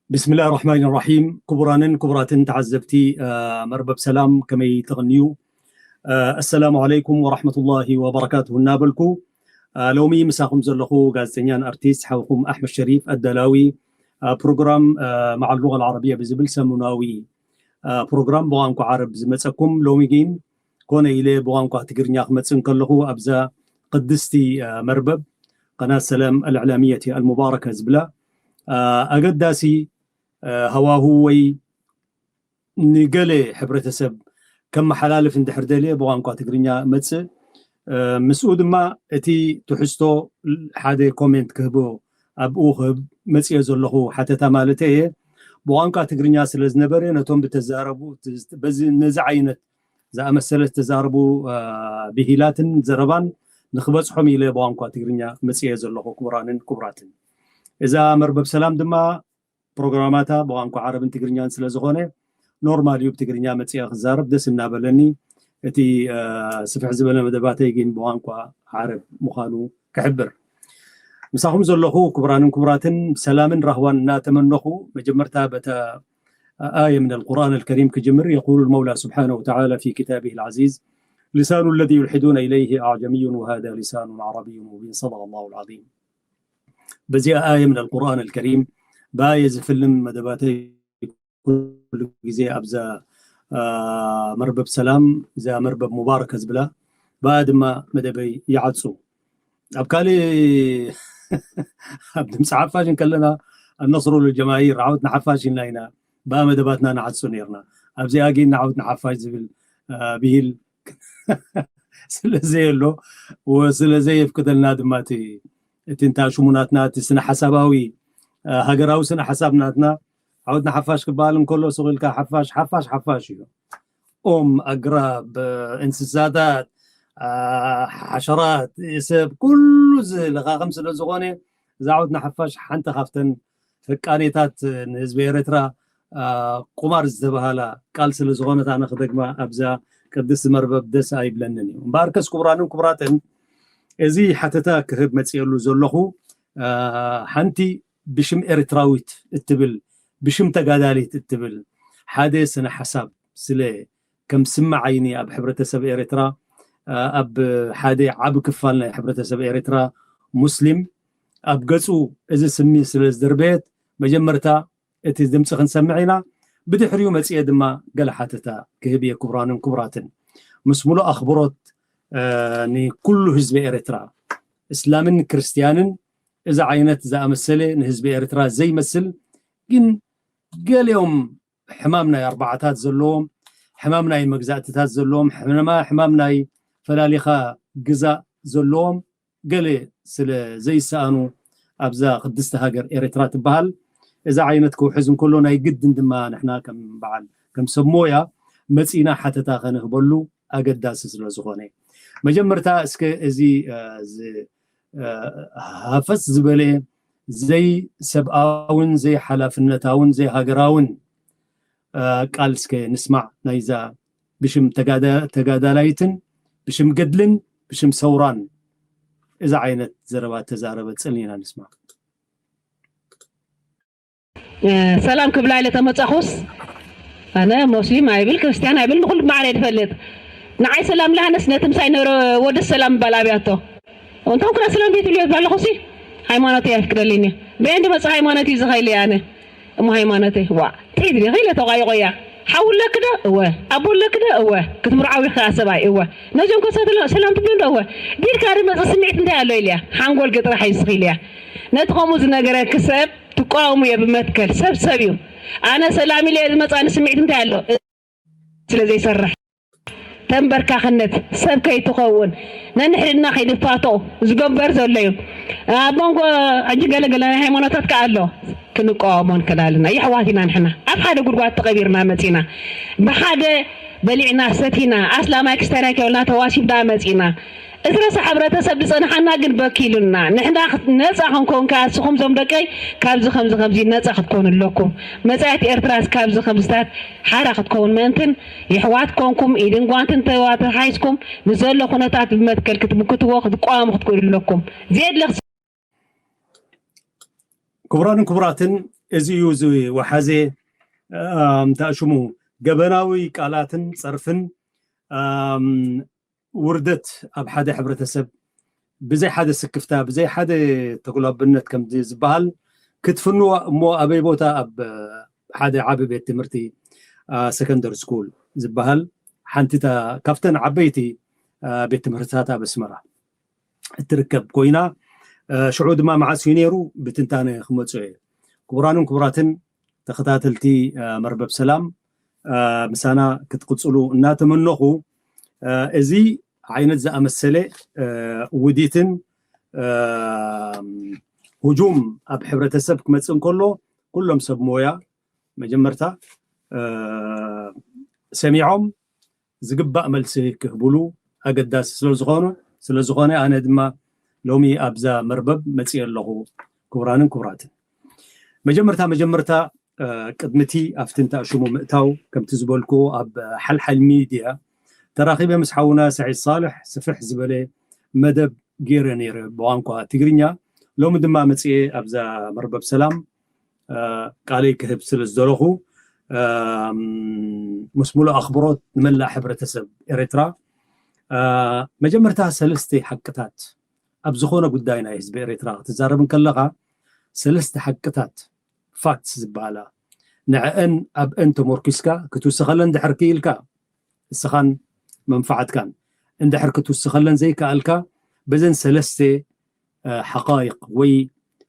ብስምላህ ራሕማን ራሒም። ክቡራንን ክቡራትን ተዓዘብቲ መርበብ ሰላም፣ ከመይ ተቕንዩ? ኣሰላሙ ዓለይኩም ወራሕመቱላሂ ወበረካቱሁ እናበልኩ፣ ሎሚ ምሳኹም ዘለኹ ጋዜጠኛን ኣርቲስት ሓውኹም ኣሕመድ ሸሪፍ ኣዳላዊ ፕሮግራም መዓል ሉጋ ዓረብያ ብዝብል ሰሙናዊ ፕሮግራም ብቋንቋ ዓረብ ዝመፀኩም። ሎሚ ግን ኮነ ኢለ ብቋንቋ ትግርኛ ክመፅእ እንከለኹ ኣብዛ ቅድስቲ መርበብ ቀናት ሰላም ኣልዕላሚየት ኣልሙባረከ ዝብላ ኣገዳሲ ሃዋሁ ወይ ንገለ ሕብረተሰብ ከመሓላልፍ እንድሕር ደልየ ብቋንቋ ትግርኛ መፅእ። ምስኡ ድማ እቲ ትሕዝቶ ሓደ ኮሜንት ክህቦ ኣብኡ ክህብ መፅዮ ዘለኹ ሓተታ ማለት እየ። ብቋንቋ ትግርኛ ስለ ዝነበረ ነቶም ብተዛረቡ በዚ ነዚ ዓይነት ዝኣመሰለ ዝተዛረቡ ብሂላትን ዘረባን ንክበፅሖም ኢለ ብቋንቋ ትግርኛ መፅየ ዘለኹ። ክቡራንን ክቡራትን፣ እዛ መርበብ ሰላም ድማ ፕሮግራማታ ብቋንቋ ዓረብን ትግርኛን ስለ ዝኾነ ኖርማል እዩ ብትግርኛ መፅያ ክዛረብ ደስ እናበለኒ፣ እቲ ስፍሕ ዝበለ መደባተይ ግን ብቋንቋ ዓረብ ምዃኑ ክሕብር። ምሳኹም ዘለኹ ክቡራንን ክቡራትን ሰላምን ራህዋን እናተመነኹ መጀመርታ በታ ኣየ ምን ኣልቁርኣን ኣልከሪም ክጅምር። የቁሉ ልመውላ ስብሓነሁ ወተዓላ ፊ ኪታቢህ ልዓዚዝ ልሳኑ ለዚ ዩልሒዱነ ኢለይህ ኣዕጀሚዩን ወሃዳ ሊሳኑን ዓረቢዩን ሙቢን። ሰደቀ ላሁ ልዓዚም። በዚኣ ኣየ ምን ኣልቁርኣን ኣልከሪም ብኣየ ዝፍልም መደባተይ ኩሉ ግዜ ኣብዛ መርበብ ሰላም፣ እዛ መርበብ ሙባረከ ዝብላ ብኣ ድማ መደበይ ይዓፁ። ኣብ ካልእ ኣብ ድምፂ ሓፋሽ እንከለና ኣነስሩ ልጀማሂር ዓወት ንሓፋሽ ኢልና ኢና ብኣ መደባትና ንዓፁ ነርና። ኣብዚኣ ግን ንዓወት ንሓፋሽ ዝብል ብሂል ስለዘየሎ ስለዘየፍቅደልና ድማ እቲ እንታ ሽሙናትና እቲ ስነ ሓሳባዊ ሃገራዊ ስነ ሓሳብ ናትና ዓወት ንሓፋሽ ክበሃል እንከሎ ስቕ ኢልካ ሓፋሽ ሓፋሽ ሓፋሽ እዩ። ኦም፣ ኣግራብ፣ እንስሳታት፣ ሓሸራት፣ ሰብ ኩሉ ዝለኻኸም ስለ ዝኾነ እዛ ዓወት ንሓፋሽ ሓንቲ ካብተን ፈቃኔታት ንህዝቢ ኤርትራ ቁማር ዝተባሃላ ቃል ስለ ዝኾነት ኣነ ክደግማ ኣብዛ ቅድስቲ መርበብ ደስ ኣይብለንን እዩ። እምበኣርከስ ክቡራንን ክቡራትን፣ እዚ ሓተታ ክህብ መፅየሉ ዘለኹ ሓንቲ ብሽም ኤርትራዊት እትብል ብሽም ተጋዳሊት እትብል ሓደ ስነ ሓሳብ ስለ ከም ስሚ ዓይኒ ኣብ ሕብረተሰብ ኤርትራ ኣብ ሓደ ዓቢ ክፋል ናይ ሕብረተሰብ ኤርትራ ሙስሊም ኣብ ገፁ እዚ ስሚ ስለ ዝደርበየት መጀመርታ እቲ ድምፂ ክንሰምዕ ኢና። ብድሕሪኡ መፅየ ድማ ገለ ሓተታ ክህብ እየ። ክቡራንን ክቡራትን፣ ምስ ሙሉእ ኣኽብሮት ንኩሉ ህዝቢ ኤርትራ እስላምን ክርስትያንን እዚ ዓይነት ዝኣመሰለ ንህዝቢ ኤርትራ ዘይመስል ግን ገሊኦም ሕማም ናይ ኣርባዓታት ዘለዎም፣ ሕማም ናይ መግዛእትታት ዘለዎም፣ ሕማም ናይ ፈላሊኻ ግዛእ ዘለዎም ገለ ስለ ዘይሰኣኑ ኣብዛ ቅድስቲ ሃገር ኤርትራ ትበሃል እዛ ዓይነት ክውሕዝ እንከሎ ናይ ግድን ድማ ንሕና ከም በዓል ከም ሰብ ሞያ መፂና ሓተታ ከንህበሉ ኣገዳሲ ስለ ዝኾነ መጀመርታ እስከ እዚ ሃፈስ ዝበለ ዘይሰብኣውን ዘይሓላፍነታውን ዘይሃገራውን ቃል እስከ ንስማዕ ናይዛ ብሽም ተጋዳላይትን ብሽም ገድልን ብሽም ሰውራን እዚ ዓይነት ዘረባ ተዛረበ። ፅን ኢና ንስማዕ። ሰላም ክብላ ኢለ ተመጻኹስ ኣነ ሞስሊም ኣይብል ክርስቲያን ኣይብል ንኹሉ ማዕረ ድፈልጥ ንዓይ ሰላም ለሃነስ ነቲ ምሳይ ነበረ ወደ ሰላም ባል ኣብያቶ እንቶም ክና ሰላም ቤት ብልዮ ባለኹሲ ሃይማኖት ኣየፍቅደልኝ በየን ድመጽእ ሃይማኖት እዩ ዝኸይል ኣነ እሞ ሃይማኖተይ ዋዕ ትሒት ዲኺ ኢለ ተቋይቆያ ሓው ኣለኪ ዶ እወ ኣቦ ኣለኪ ዶ እወ ክትምርዓዊ ኢኺ ሰብኣይ እወ ነዞም ከሰትሎ ሰላም ትብሉ ዶ እወ ዲድካ ድመጽእ ስምዒት እንታይ ኣሎ ኢልያ ሓንጎል ገጥራሕ ይስኺ ኢልያ ነቲ ከምኡ ዝነገረኪ ሰብ ትቃወሙ እየ ብመትከል ሰብ ሰብ እዩ ኣነ ሰላም ኢለ ዝመጻኒ ስምዒት እንታይ ኣሎ ስለ ዘይሰርሕ ተንበርካኽነት ሰብ ከይትኸውን ነንሕድና ከይንፋቶ ዝገበር ዘሎ እዩ ኣብ መንጎ ሕጂ ገለገለ ናይ ሃይማኖታት ከኣ ኣሎ ክንቃወሞ ንክእል ኣለና የሕዋት ኢና ንሕና ኣብ ሓደ ጉድጓድ ተቐቢርና መፂና ብሓደ በሊዕና ሰቲና ኣስላማይ ክስታናይ ከብልና ተዋሲብና መፂና እዚ ረሳ ሕብረተሰብ ዝፀንሓና ግን በኪሉና ንሕና ነፃ ክንከውን ከኣ ንስኹም ዞም ደቀይ ካብዚ ከምዚ ከምዚ ነፃ ክትኮኑ ኣለኩም መፃኢት ኤርትራስ ካብዚ ከምዝታት ሓራ ክትከውን ምእንትን የሕዋት ኮንኩም ኢድን ጓንትን ተተሓሒዝኩም ንዘሎ ኩነታት ብመትከል ክትምክትዎ ክትቋሙ ክትክእሉ ኣለኩም ዘየድሊ ክቡራንን ክቡራትን እዚ እዩ እዚ ወሓዜ። እም፣ እንታይ ሽሙ፣ ገበናዊ ቃላትን ጸርፍን፣ እም፣ ውርደት ኣብ ሓደ ሕብረተሰብ ብዘይ ሓደ ስክፍታ፣ ብዘይ ሓደ ተጉላብነት ከምዚ ዝበሃል ክትፍንዋ እሞ፣ ኣበይ ቦታ? ኣብ ሓደ ዓቢ ቤት ትምህርቲ፣ አ፣ ሰከንደሪ ስኩል ዝበሃል ሓንቲ እታ ካብተን ዓበይቲ፣ አ፣ ቤት ትምህርትታት ኣብ ኣስመራ እትርከብ ኮይና፣ አ፣ ሽዑ ድማ መዓስ እዩ ነይሩ? ብትንታነ ክመጽኦ እየ። ክቡራንን ክቡራትን ተኸታተልቲ፣ አ፣ መርበብ ሰላም፣ አ፣ ምሳና ክትቅጽሉ እናተመነኹ፣ አ፣ እዚ ዓይነት ዝኣመሰለ፣ አ፣ ውዲትን፣ አ፣ ሁጁም ኣብ ሕብረተሰብ ክመጽእ እንከሎ፣ ኩሎም ሰብ ሞያ መጀመርታ፣ አ፣ ሰሚዖም ዝግባእ መልሲ ክህብሉ ኣገዳሲ ስለ ዝኾነ፣ ስለ ዝኾነ ኣነ ድማ ሎሚ ኣብዛ መርበብ መጽየ ኣለኹ። ክቡራንን ክቡራትን፣ መጀመርታ መጀመርታ፣ አ፣ ቅድሚ እቲ ኣብቲ እንተ ሽሙ ምእታው፣ ከምቲ ዝበልኩ ኣብ ሓልሓል ሚድያ ተራኺበ ምስ ሓውና ሰዒድ ሳልሕ ስፍሕ ዝበለ መደብ ገይረ ነይረ ብቋንቋ ትግርኛ። ሎሚ ድማ መጽየ ኣብዛ መርበብ ሰላም፣ አ፣ ቃለይ ክህብ ስለ ዝደለኹ፣ አ፣ ምስ ሙሉእ ኣኽብሮት ንመላእ ሕብረተሰብ ኤርትራ። አ፣ መጀመርታ ሰለስተ ሓቅታት ኣብ ዝኾነ ጉዳይ ናይ ህዝቢ ኤርትራ ክትዛረብ እንከለኻ፣ ሰለስተ ሓቅታት፣ ፋክትስ ዝበሃላ፣ ንዕአን ኣብአን ተመርኪስካ ክትውስኸለን ድሕር ክኢልካ፣ እስኻን መንፋዓትካን እንድሕር ክትውስኸለን ዘይከኣልካ፣ በዘን ሰለስተ፣ አ፣ ሓቃይቕ ወይ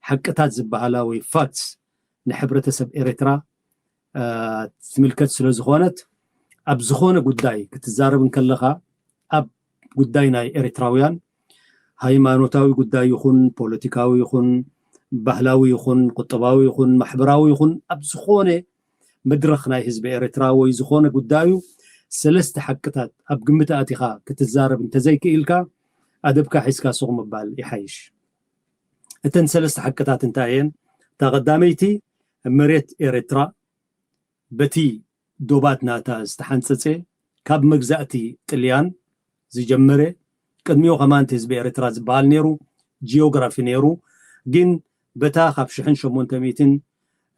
ሓቅታት ዝበሃላ ወይ ፋክትስ ንሕብረተሰብ ኤርትራ፣ አ፣ ትምልከት ስለ ዝኾነት፣ ኣብ ዝኾነ ጉዳይ ክትዛረብ እንከለኻ፣ ኣብ ጉዳይ ናይ ኤርትራውያን፣ ሃይማኖታዊ ጉዳይ ይኹን፣ ፖለቲካዊ ይኹን፣ ባህላዊ ይኹን፣ ቁጠባዊ ይኹን፣ ማሕበራዊ ይኹን፣ ኣብ ዝኾነ መድረኽ ናይ ህዝቢ ኤርትራ ወይ ዝኾነ ጉዳዩ፣ ሰለስተ ሓቅታት ኣብ ግምት ኣቲኻ ክትዛረብ እንተዘይክኢልካ፣ ኣደብካ ሒዝካ ሱቕ ምባል ይሓይሽ። እተን ሰለስተ ሓቅታት እንታይ እየን? እታ ቀዳመይቲ፣ መሬት ኤርትራ በቲ ዶባት ናታ ዝተሓንጸጸ፣ ካብ መግዛእቲ ጥልያን ዝጀመረ፣ ቅድሚኡ ከማን እቲ ህዝቢ ኤርትራ ዝበሃል ነይሩ፣ ጂኦግራፊ ነይሩ። ግን በታ ካብ ሽሕን ሸሞንተ ሚእትን፣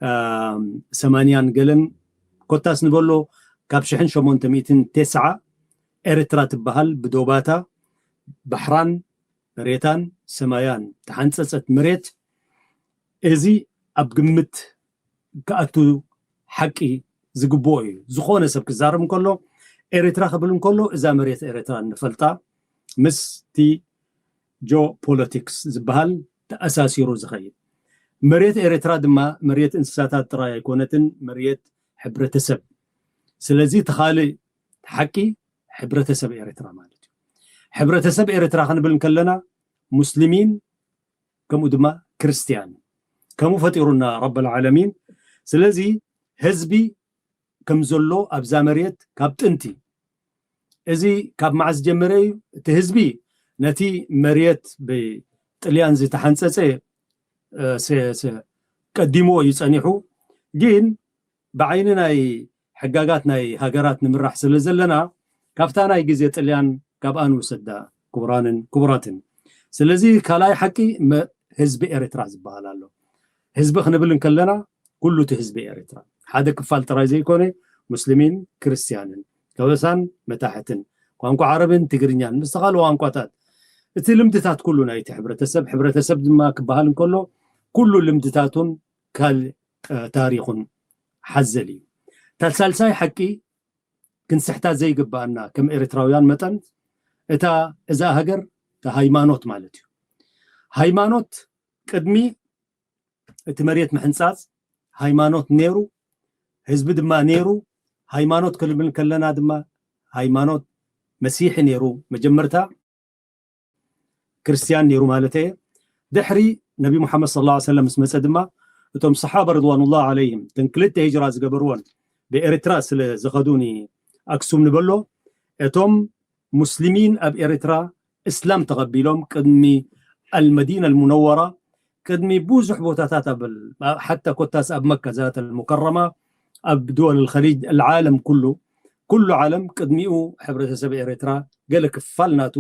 ኣም፣ ሰማንያን ገለን፣ ኮታስ ንበሎ ካብ ሽሕን ሸሞንተ ሚእትን ተስዓ ኤርትራ ትበሃል ብዶባታ፣ ባሕራን፣ መሬታን፣ ሰማያን ተሓንጸጸት መሬት፣ እዚ ኣብ ግምት ክኣቱ ሓቂ ዝግብኦ እዩ። ዝኾነ ሰብ ክዛረብ እንከሎ፣ ኤርትራ ክብል እንከሎ፣ እዛ መሬት ኤርትራ እንፈልጣ ምስቲ ጂኦፖለቲክስ ዝበሃል ተኣሳሲሩ ዝኸይድ። መሬት ኤርትራ ድማ መሬት እንስሳታት ጥራይ ኣይኮነትን፣ መሬት ሕብረተሰብ። ስለዚ እቲ ካልእ ሓቂ ሕብረተሰብ ኤርትራ ማለት እዩ። ሕብረተሰብ ኤርትራ ክንብል እንከለና፣ ሙስሊሚን ከምኡ ድማ ክርስትያን፣ ከምኡ ፈጢሩና ረበል ዓለሚን። ስለዚ ህዝቢ ከም ዘሎ ኣብዛ መሬት ካብ ጥንቲ፣ እዚ ካብ መዓስ ጀመረ እዩ? እቲ ህዝቢ ነቲ መሬት ብጥልያን ዝተሓንጸጸ፣ እ፣ ሰ-፣ ሰ-፣ ቀዲምዎ እዩ ጸኒሑ። ግን ብዓይኒ ናይ ሕጋጋት ናይ ሃገራት ንምራሕ ስለ ዘለና፣ ካብታ ናይ ግዜ ጥልያን ካብኣ ንውሰዳ፣ ክቡራንን ክቡራትን። ስለዚ ካልኣይ ሓቂ መ-፣ ህዝቢ ኤርትራ ዝበሃል ኣሎ። ህዝቢ ክንብል እንከለና፣ ኩሉ እቲ ህዝቢ ኤርትራ፣ ሓደ ክፋል ጥራይ ዘይኮነ፣ ሙስሊሚን ክርስትያንን፣ ከበሳን መታሕትን፣ ቋንቋ ዓረብን ትግርኛን፣ ምስ ካልእ ቋንቋታት፣ እቲ ልምድታት ኩሉ ናይቲ ሕብረተሰብ፣ ሕብረተሰብ ድማ ክበሃል እንከሎ፣ ኩሉ ልምድታቱን ካልእ፣ እ፣ ታሪኹን ሓዘል እዩ። እታ ሳልሳይ ሓቂ ክንስሕታ ዘይግባኣና ከም ኤርትራውያን መጠን፣ እታ፣ እዛ ሃገር፣ እታ ሃይማኖት ማለት እዩ። ሃይማኖት ቅድሚ እቲ መሬት ምሕንጻጽ ሃይማኖት ነይሩ፣ ህዝቢ ድማ ነይሩ። ሃይማኖት ክንብል ከለና ድማ ሃይማኖት መሲሒ ነይሩ መጀመርታ፣ ክርስትያን ነይሩ ማለት እየ። ድሕሪ ነቢ ሙሓመድ ሰለላሁ ዐለይሂ ወሰለም ምስ መጸ ድማ እቶም ሰሓባ ርድዋኑላህ ዐለይሂም፣ እተን ክልተ ሂጅራ ዝገበርወን ብኤርትራ ስለ ዝኸዱ ንኣክሱም ንበሎ፣ እቶም ሙስሊሚን ኣብ ኤርትራ እስላም ተቐቢሎም ቅድሚ ኣልመዲና ኣልሙነወራ፣ ቅድሚ ብዙሕ ቦታታት ኣብ ال-፣ ሓታ ኮታስ ኣብ መካ ዛት ኣልሙከረማ፣ ኣብ ድወል ኣልኸሊጅ፣ ኣልዓለም ኩሉ፣ ኩሉ ዓለም ቅድሚኡ ሕብረተሰብ ኤርትራ ገለ ክፋል ናቱ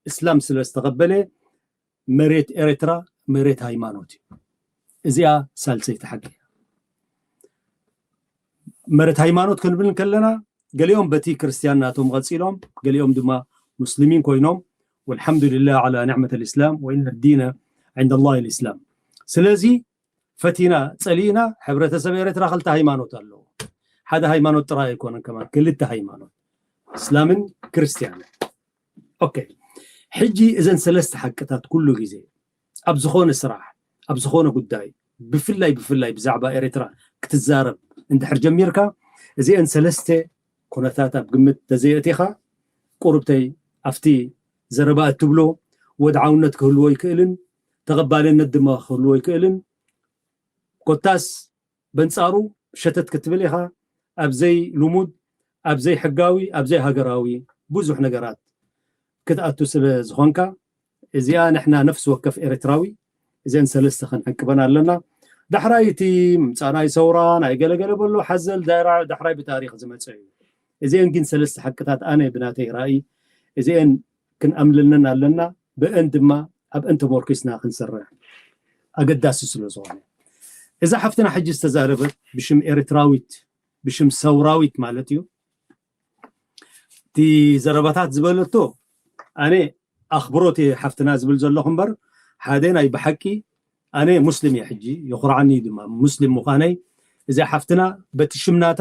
እስላም ስለ ዝተቐበለ፣ መሬት ኤርትራ መሬት ሃይማኖት እዩ። እዚኣ ሳልሰይቲ ሓቂ እያ። መረት ሃይማኖት ክንብል ከለና ገሊኦም በቲ ክርስትያን ናቶም ቀፂሎም፣ ገሊኦም ድማ ሙስሊሚን ኮይኖም፣ ወልሓምዱሊላህ ዓላ ኒዕመት ልእስላም ወኢነ ዲነ ዕንደ ላህ ልእስላም። ስለዚ ፈቲና ፀሊእና፣ ሕብረተሰብ ኤርትራ ክልተ ሃይማኖት ኣለዎ። ሓደ ሃይማኖት ጥራይ ኣይኮነን፣ ከማን ክልተ ሃይማኖት፣ እስላምን ክርስትያንን። ኦኬ፣ ሕጂ እዘን ሰለስተ ሓቅታት ኩሉ ግዜ ኣብ ዝኾነ ስራሕ፣ ኣብ ዝኾነ ጉዳይ፣ ብፍላይ ብፍላይ ብዛዕባ ኤርትራ ክትዛረብ እንድሕር ጀሚርካ፣ እዚአን ሰለስተ ኩነታት ኣብ ግምት ተዘየእቲኻ፣ ቁርብተይ፣ ኣብቲ ዘረባ እትብሎ ወድዓውነት ክህልዎ ይክእልን ተቐባልነት ድማ ክህልዎ ይክእልን፣ ኮታስ በንጻሩ ሸተት ክትብል ኢኻ። ኣብ ዘይልሙድ፣ ኣብ ዘይሕጋዊ፣ ኣብ ዘይሃገራዊ ብዙሕ ነገራት ክትኣቱ ስለ ዝኾንካ፣ እዚኣ ንሕና ነፍሲ ወከፍ ኤርትራዊ እዘን ሰለስተ ክንዕቅበን ኣለና። ዳሕራይ እቲ ምምጻእ ናይ ሰውራ፣ ናይ ገለገለ በሎ ሓዘል ዳይራ-፣ ዳሕራይ ብታሪኽ ዝመጸ እዩ። እዚአን ግን ሰለስተ ሓቅታት ኣነ ብናተይ ራእይ እዚአን ክንኣምልነን ኣለና። ብአን ድማ ኣብአን ተሞርኪስና ክንሰርሕ ኣገዳሲ ስለ ዝኾነ፣ እዛ ሓፍትና ሕጂ ዝተዛረበት ብሽም ኤርትራዊት፣ ብሽም ሰውራዊት ማለት እዩ፣ እቲ ዘረባታት ዝበለቶ ኣነ ኣኽብሮት እየ ሓፍትና ዝብል ዘለኹ እምበር፣ ሓደ ናይ ብሓቂ ኣነ ሙስሊም እየ፣ ሕጂ የኹርዓኒ ድማ ሙስሊም ምዃነይ። እዚኣ ሓፍትና በቲ ሽም ናታ፣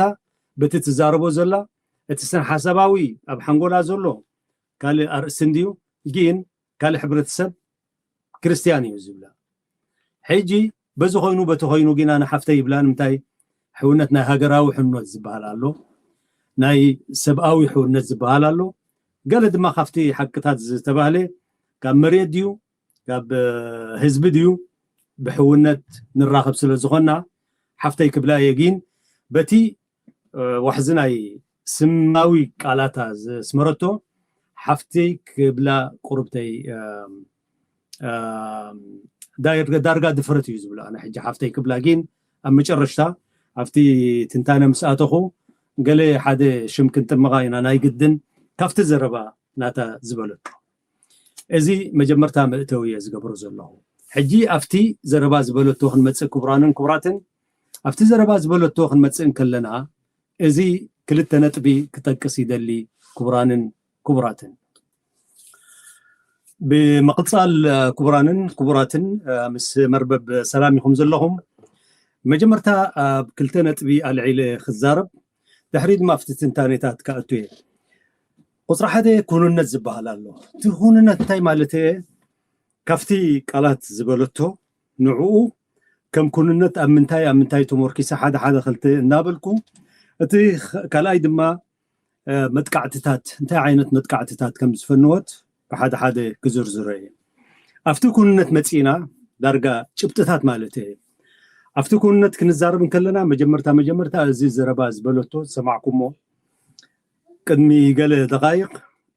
በቲ ትዛረቦ ዘላ፣ እቲ ስነ ሓሳባዊ ኣብ ሓንጎላ ዘሎ ካልእ ኣርእስቲ እንድዩ፣ ግን ካልእ ሕብረተሰብ ክርስትያን እዩ ዝብላ። ሕጂ በዚ ኮይኑ በቲ ኮይኑ ግን ኣነ ሓፍተይ ይብላ። ንምንታይ? ሕውነት ናይ ሃገራዊ ሕውነት ዝበሃል ኣሎ፣ ናይ ሰብኣዊ ሕውነት ዝበሃል ኣሎ። ገለ ድማ ካብቲ ሓቅታት ዝተባህለ ካብ መሬት ድዩ ካብ ህዝቢ ድዩ ብሕውነት ንራኸብ ስለ ዝኾና ሓፍተይ ክብላ እየ። ግን በቲ ዋሕዚ ናይ ስማዊ ቃላታ ዘስመረቶ ሓፍተይ ክብላ ቁርብተይ ዳርጋ ድፍረት እዩ ዝብሎ። ኣነ ሕጂ ሓፍተይ ክብላ ግን ኣብ መጨረሽታ ኣብቲ ትንታነ ምስ ኣተኹ ገለ ሓደ ሽም ክንጥምቓ ኢና ናይ ግድን ካብቲ ዘረባ ናታ ዝበለቶ። እዚ መጀመርታ መእተዊ እየ ዝገብሮ ዘለኹ። ሕጂ ኣብቲ ዘረባ ዝበለቶ ክንመጽእ ክቡራንን ክቡራትን፣ ኣብቲ ዘረባ ዝበለቶ ክንመጽእ እንከለና እዚ ክልተ ነጥቢ ክጠቅስ ይደሊ ክቡራንን ክቡራትን። ብምቕጻል ክቡራንን ክቡራትን ምስ መርበብ ሰላም ኢኹም ዘለኹም። መጀመርታ ኣብ ክልተ ነጥቢ ኣልዒለ ክዛረብ፣ ድሕሪ ድማ ኣብቲ ትንታኔታት ክኣቱ እየ። ቁፅሪ ሓደ ኩንነት ዝበሃል ኣሎ። እቲ ኩንነት እንታይ ማለት እየ? ካብቲ ቃላት ዝበለቶ ንዕኡ ከም ኩንነት ኣብ ምንታይ ኣብ ምንታይ ተሞርኪሰ ሓደ ሓደ ክልተ እናበልኩ እቲ ካልኣይ ድማ መጥቃዕትታት እንታይ ዓይነት መጥቃዕትታት ከም ዝፈንወት ብሓደ ሓደ ክዝርዝሮ እየ። ኣብቲ ኩንነት መፂእና ዳርጋ ጭብጥታት ማለት እየ። ኣብቲ ኩንነት ክንዛረብ እንከለና መጀመርታ መጀመርታ እዚ ዘረባ ዝበለቶ ዝሰማዕኩሞ ቅድሚ ገለ ደቃይቕ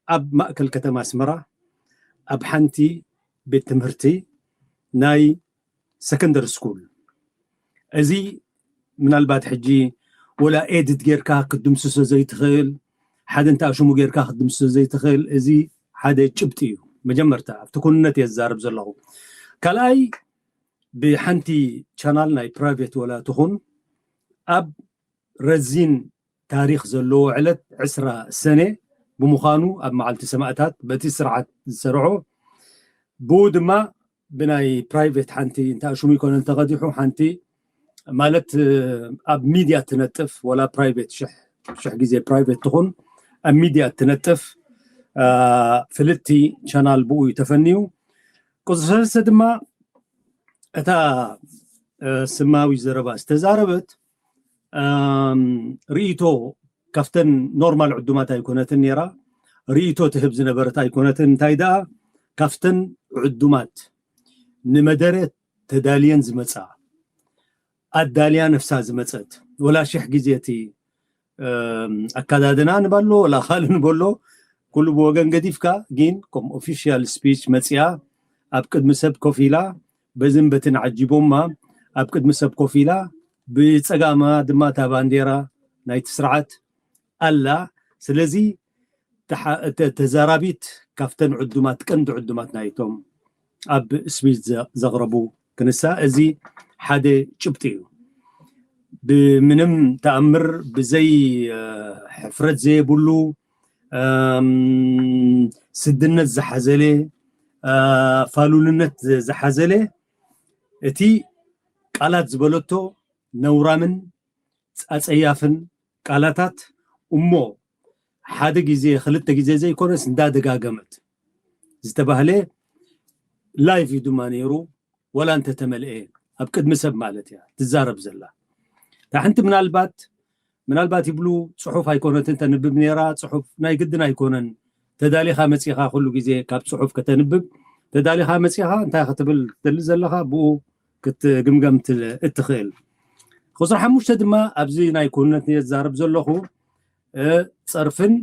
ኣብ ማእከል ከተማ ኣስመራ ኣብ ሓንቲ ቤት ትምህርቲ ናይ ሰከንደሪ ስኩል እዚ ምናልባት ሕጂ ወላ ኤድት ጌርካ ክትድምስሶ ዘይትኽእል ሓደ እንተ ኣሽሙ ጌርካ ክትድምስሶ ዘይትኽእል እዚ ሓደ ጭብጢ እዩ። መጀመርታ ኣብቲ ኩንነት እየ ዝዛረብ ዘለኹ። ካልኣይ ብሓንቲ ቻናል ናይ ፕራይቬት ወላ ትኹን ኣብ ረዚን ታሪኽ ዘለዎ ዕለት ዕስራ ሰነ ብምዃኑ ኣብ መዓልቲ ሰማእታት በቲ ስርዓት ዝሰርዖ ብኡ ድማ ብናይ ፕራይቬት ሓንቲ እንተ ኣሽሙ ይኮነ እንተቐዲሑ ሓንቲ ማለት ኣብ ሚድያ ትነጥፍ ወላ ፕራይቬት ሽሕ ግዜ ፕራይቬት ትኹን ኣብ ሚድያ ትነጥፍ ፍልቲ ቻናል ብኡ እዩ ተፈንዩ። ቁፅሪ ሰለስተ ድማ እታ ስማዊ ዘረባ ዝተዛረበት ርእይቶ ካብተን ኖርማል ዕዱማት ኣይኮነትን ነይራ። ርእይቶ ትህብ ዝነበረት ኣይኮነትን። እንታይ ደኣ ካብተን ዕዱማት ንመደረ ተዳልየን ዝመፃ ኣዳልያ ነፍሳ ዝመፀት ወላ ሽሕ ግዜ እቲ ኣካዳድና ንበሎ ወላ ካልእ ንበሎ ኩሉ ብወገን ገዲፍካ ግን ከም ኦፊሻል ስፒች መፅያ ኣብ ቅድሚ ሰብ ኮፍ ኢላ በዝን በትን ዓጂቦማ ኣብ ቅድሚ ሰብ ኮፍ ኢላ ብፀጋማ ድማ እታ ባንዴራ ናይቲ ስርዓት ኣላ። ስለዚ ተዛራቢት ካብተን ዕዱማት ቀንዲ ዕዱማት ናይቶም ኣብ ስፒች ዘቕረቡ ክንሳ እዚ ሓደ ጭብጢ እዩ። ብምንም ተኣምር ብዘይ ሕፍረት ዘየብሉ ስድነት ዝሓዘለ ፋሉልነት ዝሓዘለ እቲ ቃላት ዝበለቶ ነውራምን ኣጸያፍን ቃላታት እሞ ሓደ ግዜ ክልተ ግዜ ዘይኮነስ እንዳደጋገመት ዝተባህለ ላይቭ እዩ ድማ ነይሩ። ወላ እንተተመልኤ ኣብ ቅድሚ ሰብ ማለት እያ ትዛረብ ዘላ። እታ ሓንቲ ምናልባት ምናልባት ይብሉ ጽሑፍ ኣይኮነትን ተንብብ ነይራ። ጽሑፍ ናይ ግድን ኣይኮነን። ተዳሊኻ መጺኻ ኩሉ ግዜ ካብ ጽሑፍ ከተንብብ ተዳሊኻ መጺኻ እንታይ ክትብል ትደሊ ዘለኻ ብኡ ክትግምገም እትኽእል። ቁፅሪ ሓሙሽተ ድማ ኣብዚ ናይ ኩነት እየ ዝዛረብ ዘለኹ ጸርፍን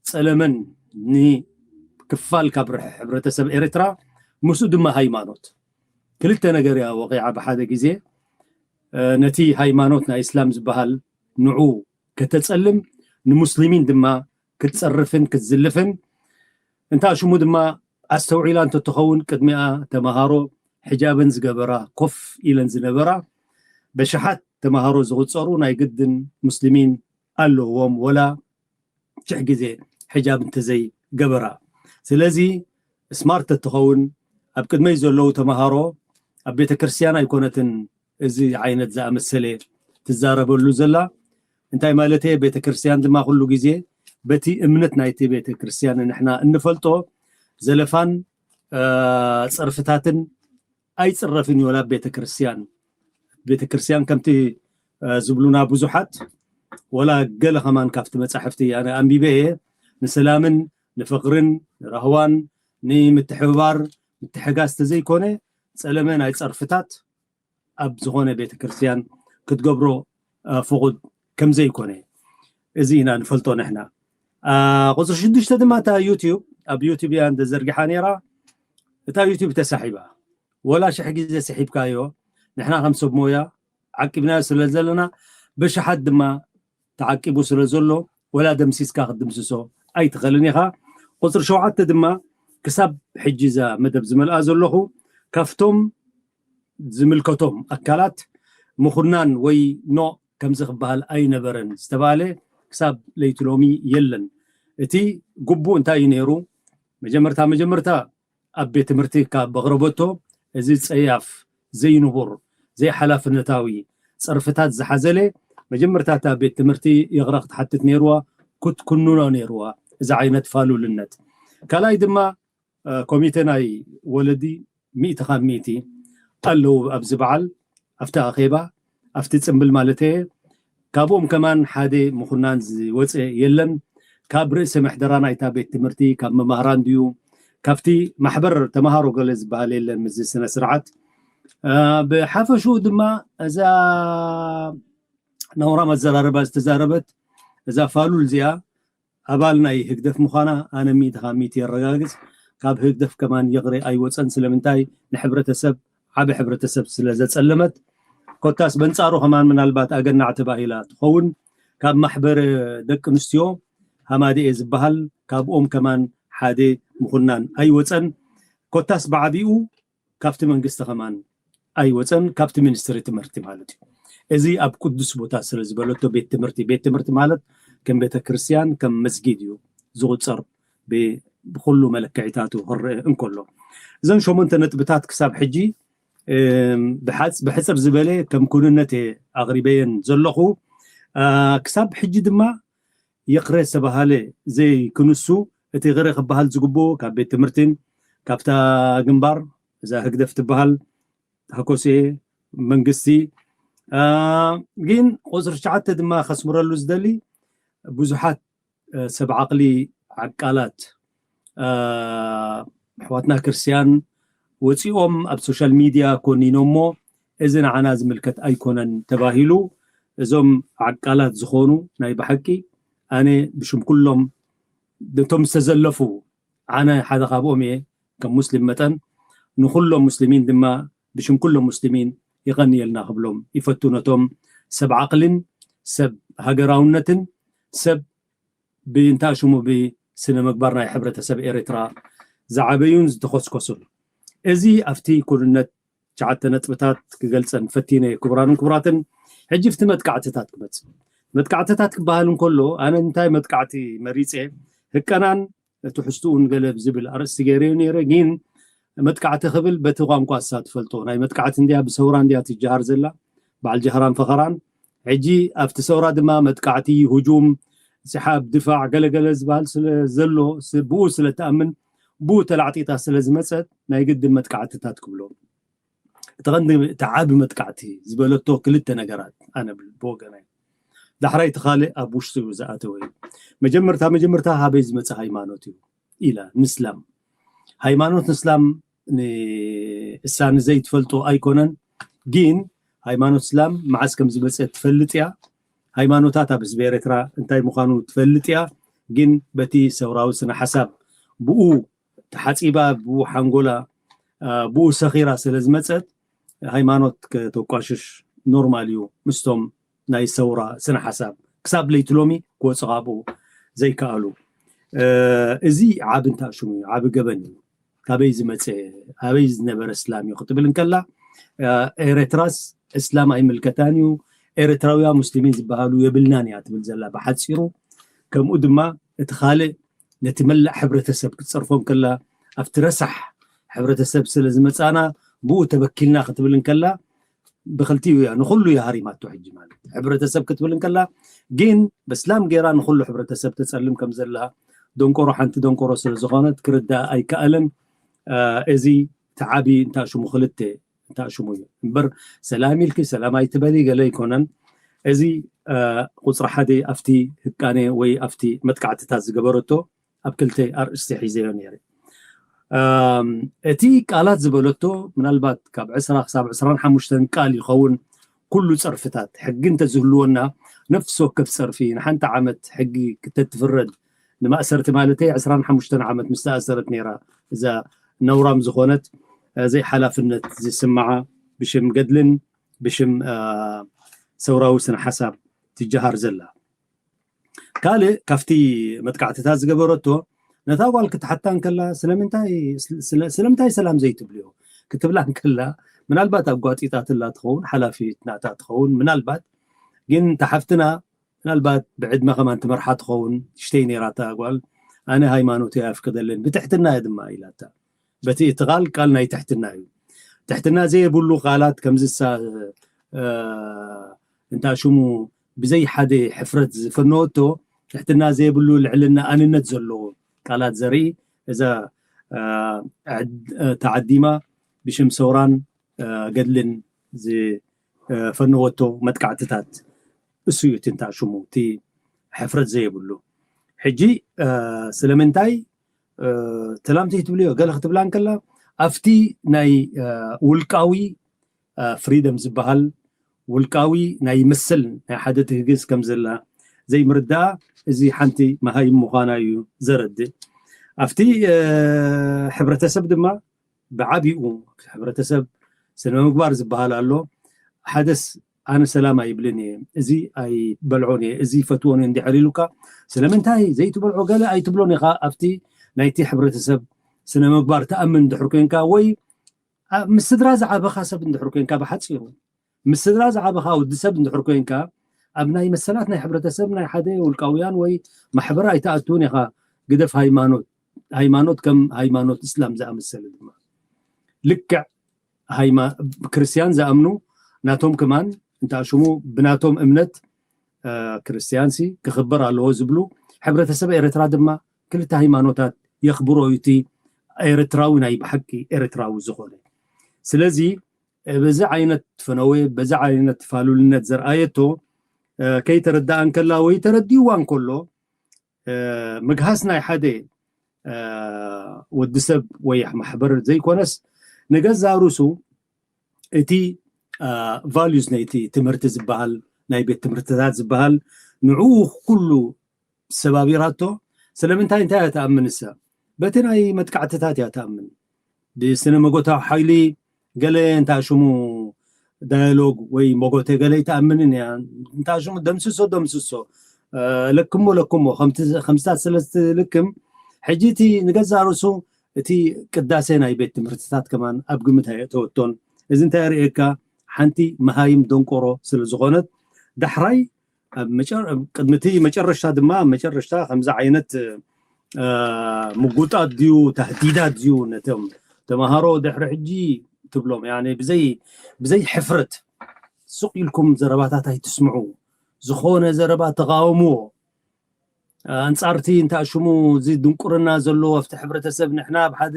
ጸለመን ንክፋል ካብ ሕብረተሰብ ኤርትራ ምስኡ ድማ ሃይማኖት ክልተ ነገር እያ ወቂዓ ብሓደ ግዜ። ነቲ ሃይማኖት ናይ እስላም ዝበሃል ንዑ ከተጸልም ንሙስሊሚን ድማ ክትጸርፍን ክትዝልፍን እንታ ሽሙ ድማ ኣስተውዒላ እንተትኸውን ቅድሚኣ ተመሃሮ ሕጃብን ዝገበራ ኮፍ ኢለን ዝነበራ በሽሓት ተመሃሮ ዝቑጸሩ ናይ ግድን ሙስሊሚን ኣለዎም ወላ ሽሕ ግዜ ሕጃብ እንተዘይ ገበራ። ስለዚ ስማርት ተትኸውን ኣብ ቅድመይ ዘለዉ ተመሃሮ ኣብ ቤተ ክርስቲያን ኣይኮነትን እዚ ዓይነት ዝኣመሰለ ትዛረበሉ ዘላ። እንታይ ማለት እየ? ቤተ ክርስቲያን ድማ ኩሉ ግዜ በቲ እምነት ናይቲ ቤተ ክርስቲያን ንሕና እንፈልጦ ዘለፋን ጸርፍታትን ኣይጽረፍን እዩ ወላ ቤተ ክርስቲያን። ቤተ ክርስቲያን ከምቲ ዝብሉና ብዙሓት ወላ ገለ ከማን ካብቲ መጻሕፍቲ ኣነ ኣንቢበ እየ ንሰላምን ንፍቕርን ንራህዋን ንምትሕብባር ምትሕጋዝ ተዘይኮነ ጸለመ ናይ ጸርፍታት ኣብ ዝኾነ ቤተ ክርስቲያን ክትገብሮ ፍቑድ ከም ዘይኮነ እዚ ኢና ንፈልጦ ንሕና። ቁፅሪ ሽዱሽተ ድማ እታ ዩቲዩብ ኣብ ዩቲዩብ እያ እንተዘርጊሓ ነይራ። እታ ዩቲዩብ ተሳሒባ ወላ ሽሕ ግዜ ስሒብካዮ ንሕና ከም ሰብ ሞያ ዓቂብናዮ ስለ ዘለና በሽሓት ድማ ተዓቂቡ ስለ ዘሎ ወላ ደምሲስካ ክትድምስሶ ኣይትኽእልን ኢኻ። ቁፅሪ ሸውዓተ ድማ ክሳብ ሕጂ እዛ መደብ ዝመልኣ ዘለኹ ካብቶም ዝምልከቶም ኣካላት ምኹናን ወይ ኖ ከምዚ ክበሃል ኣይነበረን ዝተባለ ክሳብ ለይቲ ሎሚ የለን። እቲ ግቡእ እንታይ እዩ ነይሩ? መጀመርታ መጀመርታ ኣብ ቤት ትምህርቲ ካብ ኣቕረበቶ እዚ ጸያፍ ዘይንቡር ዘይሓላፍነታዊ ጸርፍታት ዝሓዘለ መጀመርታ እታ ቤት ትምህርቲ ይቕረ ክትሓትት ነይርዋ ክትኩንኖ ነይርዋ እዚ ዓይነት ፋሉልነት። ካልኣይ ድማ ኮሚቴ ናይ ወለዲ ሚእቲ ካብ ሚእቲ ኣለዉ ኣብዚ በዓል ኣብቲ ኣኼባ ኣብቲ ጽምብል ማለት እየ። ካብኦም ከማን ሓደ ምኹናን ዝወፀ የለን። ካብ ርእሰ ምሕደራ ናይታ ቤት ትምህርቲ ካብ መማህራን ድዩ ካብቲ ማሕበር ተምሃሮ ገለ ዝበሃል የለን ምስዚ ስነ ስርዓት። ብሓፈሽኡ ድማ እዛ ነውራም ኣዘራርባ ዝተዛረበት እዛ ፋሉል እዚኣ ኣባል ናይ ህግደፍ ምዃና ኣነ ሚእቲ ካብ ሚእቲ የረጋግጽ። ካብ ህግደፍ ከማን ይቕሬ ኣይወጸን። ስለምንታይ? ንሕብረተሰብ ዓቢ ሕብረተሰብ ስለ ዘጸለመት። ኮታስ በንጻሩ ከማን ምናልባት ኣገናዕ ተባሂላ ትኸውን። ካብ ማሕበር ደቂ ኣንስትዮ ሃማደኤ ዝበሃል ካብኦም ከማን ሓደ ምኹናን ኣይወጸን። ኮታስ ብዓቢኡ ካብቲ መንግስቲ ከማን ኣይወፀን ካብቲ ሚኒስትሪ ትምህርቲ ማለት እዩ። እዚ ኣብ ቅዱስ ቦታ ስለ ዝበለቶ ቤት ትምህርቲ ቤት ትምህርቲ ማለት ከም ቤተ ክርስቲያን ከም መስጊድ እዩ ዝቁፀር ብኩሉ መለክዒታቱ ክረአ እንከሎ እዘን ሸሞንተ ነጥብታት ክሳብ ሕጂ ብሕፅር ዝበለ ከም ኩንነት ኣቕሪበየን ዘለኹ ክሳብ ሕጂ ድማ ይቕረ ዝተባሃለ ዘይክንሱ እቲ ይቕረ ክበሃል ዝግብኦ ካብ ቤት ትምህርትን ካብታ ግንባር እዛ ህግደፍ ትበሃል ተኮሴ መንግስቲ ግን ቁፅሪ ትሽዓተ ድማ ከስምረሉ ዝደሊ ብዙሓት ሰብ ዓቕሊ ዓቃላት ኣሕዋትና ክርስትያን ወፂኦም ኣብ ሶሻል ሚድያ ኮኒኖሞ እዚ ንዓና ዝምልከት ኣይኮነን ተባሂሉ እዞም ዓቃላት ዝኾኑ ናይ ብሓቂ ኣነ ብሽም ኩሎም ነቶም ዝተዘለፉ ኣነ ሓደ ካብኦም እየ ከም ሙስሊም መጠን ንኩሎም ሙስሊሚን ድማ ብሽም ኩሎም ሙስሊሚን ይቐንየልና ክብሎም ይፈቱ ነቶም ሰብ ዓቕልን ሰብ ሃገራውነትን ሰብ ብእንታ ሽሙ ብስነ ምግባር ናይ ሕብረተሰብ ኤርትራ ዝዓበዩን ዝተኾስኮሱን እዚ ኣብቲ ኩንነት ትሽዓተ ነጥብታት ክገልጸን ፈቲነ ክቡራንን ክቡራትን ሕጂ ብቲ መጥቃዕትታት ክመፅእ። መጥቃዕትታት ክበሃል እንከሎ ኣነ እንታይ መጥቃዕቲ መሪፀ፣ ህቀናን ትሕዝትኡን ገለ ብዝብል ኣርእስቲ ገይረዮ ነይረ። ግን መጥቃዕቲ ክብል በቲ ቋንቋ እሳ ትፈልጦ ናይ መጥቃዕቲ እንድያ፣ ብሰውራ እንድያ ትጀሃር ዘላ፣ በዓል ጀህራን ፈኸራን። ሕጂ ኣብቲ ሰውራ ድማ መጥቃዕቲ፣ ሁጁም፣ ስሓብ፣ ድፋዕ፣ ገለገለ ዝበሃል ስለ ዘሎ፣ ስ- ብኡ ስለ ትኣምን፣ ብኡ ተላዕጢጣ ስለ ዝመፀት ናይ ግድን መጥቃዕትታት ክብሎ። እቲ ቀንዲ እቲ ዓቢ መጥቃዕቲ ዝበለቶ ክልተ ነገራት ኣነ ብል- ብወገናይ። ዳሕራይ እቲ ካልእ ኣብ ውሽጡ እዩ ዝኣተወ እዩ። መጀመርታ መጀመርታ ሃበይ ዝመፀ ሃይማኖት እዩ ኢላ፣ ንስላም። ሃይማኖት ንስላም ንእሳ ንዘይትፈልጦ ኣይኮነን፣ ግን ሃይማኖት እስላም መዓስ ከም ዝመፀ ትፈልጥ እያ። ሃይማኖታት ኣብ ህዝቢ ኤርትራ እንታይ ምዃኑ ትፈልጥ እያ። ግን በቲ ሰውራዊ ስነ ሓሳብ ብኡ ተሓፂባ፣ ብኡ ሓንጎላ፣ አ፣ ብኡ ሰኺራ ስለ ዝመፀት ሃይማኖት ከተቋሽሽ ኖርማል እዩ ምስቶም ናይ ሰውራ ስነ ሓሳብ ክሳብ ለይቲ ሎሚ ክወፁ ካብኡ ዘይከኣሉ። እ፣ እዚ ዓቢ እንታሽሙ እዩ፣ ዓቢ ገበን እዩ። ካበይ ዝመፀ፣ ኣበይ ዝነበረ እስላም እዩ ክትብል እንከላ፣ እ፣ ኤርትራስ እስላም ኣይምልከታን እዩ፣ ኤርትራውያ ሙስሊሚን ዝበሃሉ የብልናን እያ ትብል ዘላ ብሓፂሩ። ከምኡ ድማ እቲ ካልእ ነቲ መላእ ሕብረተሰብ ክትፀርፎ እንከላ ኣብቲ ረሳሕ ሕብረተሰብ ስለ ዝመፃና ብኡ ተበኪልና ክትብል እንከላ ብክልቲኡ እያ፣ ንኩሉ እያ ሃሪማቶ። ሕጂ ማለት ሕብረተሰብ ክትብል እንከላ ግን በስላም ገይራ ንኩሉ ሕብረተሰብ ተፀልም ከም ዘላ ደንቆሮ ሓንቲ ደንቆሮ ስለ ዝኾነት ክርዳእ ኣይከኣልን። እ፣ እዚ ተዓቢ እንታሽሙ ክልተ እንታሽሙ እዩ እምበር ሰላም ኢልኪ ሰላም ኣይትበሊ ገለ ኣይኮነን። እዚ እ፣ ቁፅሪ ሓደ ኣብቲ ህቃነ ወይ ኣብቲ መጥቃዕትታት ዝገበረቶ ኣብ ክልተ ኣርእስቲ ሒዘዮ ነይረ። እም፣ እቲ ቃላት ዝበለቶ ምናልባት ካብ ዕስራ ክሳብ ዕስራን ሓሙሽተን ቃል ይኸውን። ኩሉ ፀርፍታት ሕጊ እንተዝህልወና ነፍሲ ወከፍ ፀርፊ ንሓንቲ ዓመት ሕጊ ክተትፍረድ ንማእሰርቲ ማለተይ ዕስራን ሓሙሽተን ዓመት ምስ ተኣሰረት ነይራ እዛ ነውራም ዝኾነት እ፣ ዘይሓላፍነት ዝስምዓ ብሽም ገድልን ብሽም እ፣ ሰውራዊ ስነ ሓሳብ ትጀሃር ዘላ። ካልእ ካብቲ መጥቃዕትታት ዝገበረቶ ነታ ጓል ክትሓታ እንከላ ስለምንታይ ስለ- ስለምንታይ ሰላም ዘይትብልዮ ክትብላ እንከላ ምናልባት ኣጓጢጣትላ ትኸውን ሓላፊት ናታ ትኸውን ምናልባት ግን ተሓፍትና ምናልባት ብዕድመ ከማን ትመርሓ ትኸውን ትሽተይ ነይራታ ጓል ኣነ ሃይማኖት ኣፍቅደልን ብትሕትና እየ ድማ ኢላታ በቲ እቲ ቃል ቃል ናይ ትሕትና እዩ ትሕትና ዘየብሉ ቃላት ከምዝሳ እንታ ሽሙ ብዘይ ሓደ ሕፍረት ዝፈነወቶ ትሕትና ዘየብሉ ልዕልና ኣንነት ዘለዎ ቃላት ዘርኢ እዛ ተዓዲማ ብሽም ሰውራን ገድልን ዝፈነወቶ መጥቃዕትታት እሱ እዩ ትንታ ሽሙ እቲ ሕፍረት ዘየብሉ ሕጂ ስለምንታይ ተላምቲ ትብልዮ ገለ ክትብላ እንከላ ኣብቲ ናይ ውልቃዊ ፍሪደም ዝበሃል ውልቃዊ ናይ መሰል ናይ ሓደ ትህግዝ ከም ዘላ ዘይምርዳኣ እዚ ሓንቲ መሃይም ምዃና እዩ ዘረድእ ኣብቲ ሕብረተሰብ ድማ ብዓቢኡ ሕብረተሰብ ስነ ምግባር ዝበሃል ኣሎ ሓደስ ኣነ ሰላም ኣይብልን እየ እዚ ኣይበልዖን እየ እዚ ይፈትዎን እየ እንድሕር ኢሉካ ስለምንታይ ዘይትበልዖ ገለ ኣይትብሎን ኢኻ ኣብቲ ናይቲ ሕብረተሰብ ስነ ምግባር ተኣምን እንድሕር ኮንካ ወይ ምስ ስድራ ዝዓበኻ ሰብ እንድሕር ኮንካ ብሓፂሩ ምስ ስድራ ዝዓበኻ ወዲ ሰብ እንድሕር ኮንካ ኣብ ናይ መሰላት ናይ ሕብረተሰብ ናይ ሓደ ውልቃውያን ወይ ማሕበር ኣይተኣትውን ኢኻ ግደፍ ሃይማኖት ሃይማኖት ከም ሃይማኖት እስላም ዝኣመሰለ ድማ ልክዕ ክርስትያን ዝኣምኑ ናቶም ከማን እንታ ሽሙ ብናቶም እምነት ክርስትያንሲ ክኽበር ኣለዎ ዝብሉ ሕብረተሰብ ኤርትራ ድማ ክልተ ሃይማኖታት የኽብሮ እዩ እቲ ኤርትራዊ ናይ ብሓቂ ኤርትራዊ ዝኾነ ስለዚ በዚ ዓይነት ፈነወ በዚ ዓይነት ፋሉልነት ዘርኣየቶ ከይተረዳኣ እንከላ ወይ ተረዲእዋ እንከሎ ምግሃስ ናይ ሓደ ወዲ ሰብ ወይ ማሕበር ዘይኮነስ ንገዛ ሩሱ እቲ ቫሉስ ናይቲ ትምህርቲ ዝበሃል ናይ ቤት ትምህርትታት ዝበሃል ንዕኡ ኩሉ ሰባቢራቶ ስለምንታይ እንታይ እያ ተኣምን እሳ በቲ ናይ መጥቃዕትታት እያ ተኣምን ብስነ መጎታዊ ሓይሊ ገለ እንታ ሽሙ ዳያሎግ ወይ መጎተ ገለ ይተኣምንን እያ እንታ ሽሙ ደምስሶ ደምስሶ ለክሞ ለክሞ ከምስታት ስለዝትልክም ሕጂ እቲ ንገዛ ርእሱ እቲ ቅዳሴ ናይ ቤት ትምህርትታት ከማን ኣብ ግምት ኣየእተወቶን እዚ እንታይ የርእየካ ሓንቲ መሃይም ደንቆሮ ስለ ዝኾነት ዳሕራይ ኣብ መጨረ- ኣብ ቅድሚ እቲ መጨረሻ ድማ፣ ኣብ መጨረሻ ከምዚ ዓይነት እ፣ ምጉጣት ድዩ፣ ታህዲዳት ድዩ፣ ነቶም ተምሃሮ ድሕሪ ሕጂ ትብሎም፣ ያኔ ብዘይ ብዘይ ሕፍረት ሱቕ ኢልኩም ዘረባታት ኣይትስምዑ። ዝኾነ ዘረባ ተቓወምዎ። ኣንጻርቲ እንታ ሽሙ እዚ ድንቁርና ዘለዎ ኣብቲ ሕብረተሰብ፣ ንሕና ኣብ ሓደ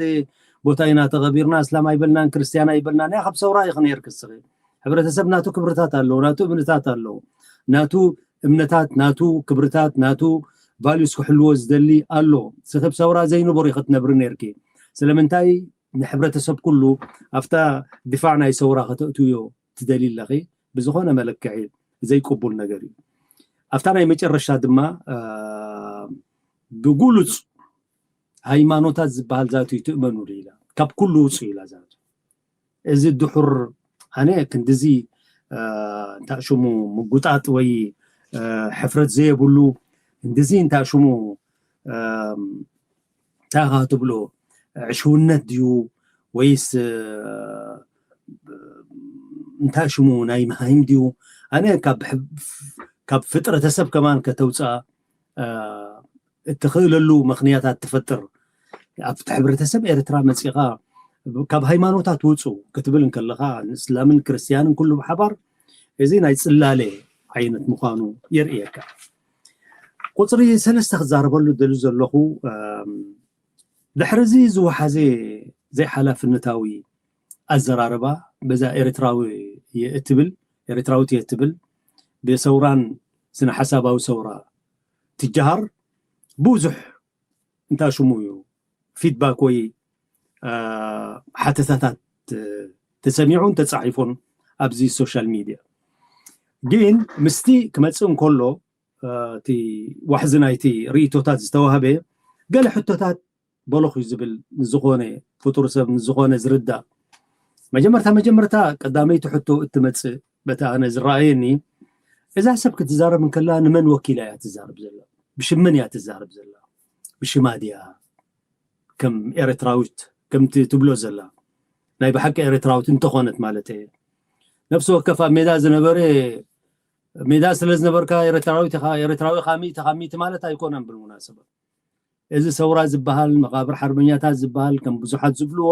ቦታ ኢና ተቐቢርና፣ እስላም ኣይበልናን ክርስትያን ኣይበልናን። ያ ካብ ሰውራ ኢኺ ነይርኪ እስኺ። ሕብረተሰብ ናቱ ክብርታት ኣለዎ፣ ናቱ እምነታት ኣለዎ፣ ናቱ እምነታት፣ ናቱ ክብርታት፣ ናቱ ቫልዩስ ክሕልዎ ዝደሊ ኣሎ። ስኽብ ሰውራ ዘይንበሩ ኢኺ ትነብሪ ነይርኪ። ስለምንታይ ንሕብረተሰብ ኩሉ ኣብታ ድፋዕ ናይ ሰውራ ከተእትውዮ ትደሊ ኣለኺ? ብዝኾነ መለክዒ ዘይቅቡል ነገር እዩ። ኣብታ ናይ መጨረሻ ድማ እ፣ ብጉሉጽ ሃይማኖታት ዝበሃል ዛቱ ይትእመኑ ኢላ፣ ካብ ኩሉ ውፁ ኢላ ዛቱ። እዚ ድሑር ኣነ ክንድዚ እ፣ እንታይ ሽሙ ምጉጣጥ ወይ እ፣ ሕፍረት ዘየብሉ ክንድዚ እንታይ ሽሙ እ፣ እንታይ ኢኻ ትብሎ ዕሽውነት ድዩ ወይስ እ፣ እንታይ ሽሙ ናይ መሃይም ድዩ? ኣነ ካብ ሕ- ካብ ፍጥረተሰብ ከማን ከተውፅኣ እ፣ እትኽእለሉ ምኽንያታት ትፈጥር። ኣብቲ ሕብረተሰብ ኤርትራ መፂኻ ካብ ሃይማኖታት ውፁ ክትብል እንከለኻ ንእስላምን ክርስትያንን ኩሉ ብሓባር እዚ ናይ ፅላለ ዓይነት ምዃኑ የርእየካ። ቁፅሪ ሰለስተ ክዛረበሉ ደሉ ዘለኹ እም፣ ድሕሪ እዚ ዝወሓዘ ዘይሓላፍነታዊ ኣዘራርባ በዛ ኤርትራዊ እየ እትብል ኤርትራዊት እየ እትብል ብሰውራን ስነ ሓሳባዊ ሰውራ ትጀሃር ብዙሕ እንታ ሽሙ እዩ ፊድባክ ወይ እ፣ ሓተታታት እ፣ ተሰሚዑን ተጻሒፉን ኣብዚ ሶሻል ሚድያ። ግን ምስቲ ክመጽእ እንከሎ እ፣ እቲ ዋሕዚ ናይቲ ርእይቶታት ዝተዋህበ ገለ ሕቶታት በለኹ እዩ ዝብል ንዝኾነ ፍጡር ሰብ ንዝኾነ ዝርዳእ። መጀመርታ መጀመርታ ቀዳመይቲ ሕቶ እትመጽእ በቲ ኣነ ዝረኣየኒ እዛ ሰብ ክትዛረብ እንከላ ንመን ወኪላ እያ ትዛረብ ዘላ? ብሽም መን እያ ትዛረብ ዘላ? ብሽማ ድያ? ከም ኤርትራዊት ከምቲ ትብሎ ዘላ ናይ ብሓቂ ኤርትራዊት እንተኾነት ማለት እየ። ነፍሲ ወከፍ ኣብ ሜዳ ዝነበረ ሜዳ ስለ ዝነበርካ ኤርትራዊት ኢኻ፣ ኤርትራዊ ኢኻ ሚእቲ ካብ ሚእቲ ማለት ኣይኮነን። ብልሙናሰባ እዚ ሰውራ ዝበሃል መቓብር ሓርበኛታት ዝበሃል ከም ብዙሓት ዝብልዎ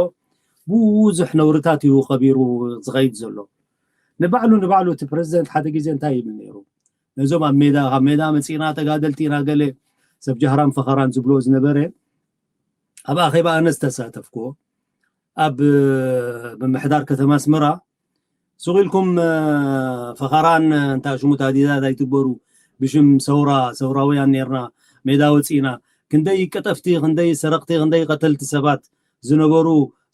ብዙሕ ነውርታት እዩ ከቢሩ ዝኸይድ ዘሎ። ንባዕሉ ንባዕሉ እቲ ፕረዚደንት ሓደ ግዜ እንታይ ይብል ነይሩ? ነዞም ኣብ ሜዳ ካብ ሜዳ መፂና ተጋደልቲ ኢና ገለ ሰብ ጃህራን ፈኸራን ዝብልዎ ዝነበረ ኣብ ኣኼባ ኣነ ዝተሳተፍኩዎ ኣብ ምምሕዳር ከተማ ኣስመራ ሱቕ ኢልኩም ፈኸራን እንታ ሽሙ ታዲዳት ኣይትግበሩ ብሽም ሰውራ ሰውራውያን ነርና ሜዳ ወፂእና ክንደይ ቀጠፍቲ ክንደይ ሰረቕቲ ክንደይ ቀተልቲ ሰባት ዝነበሩ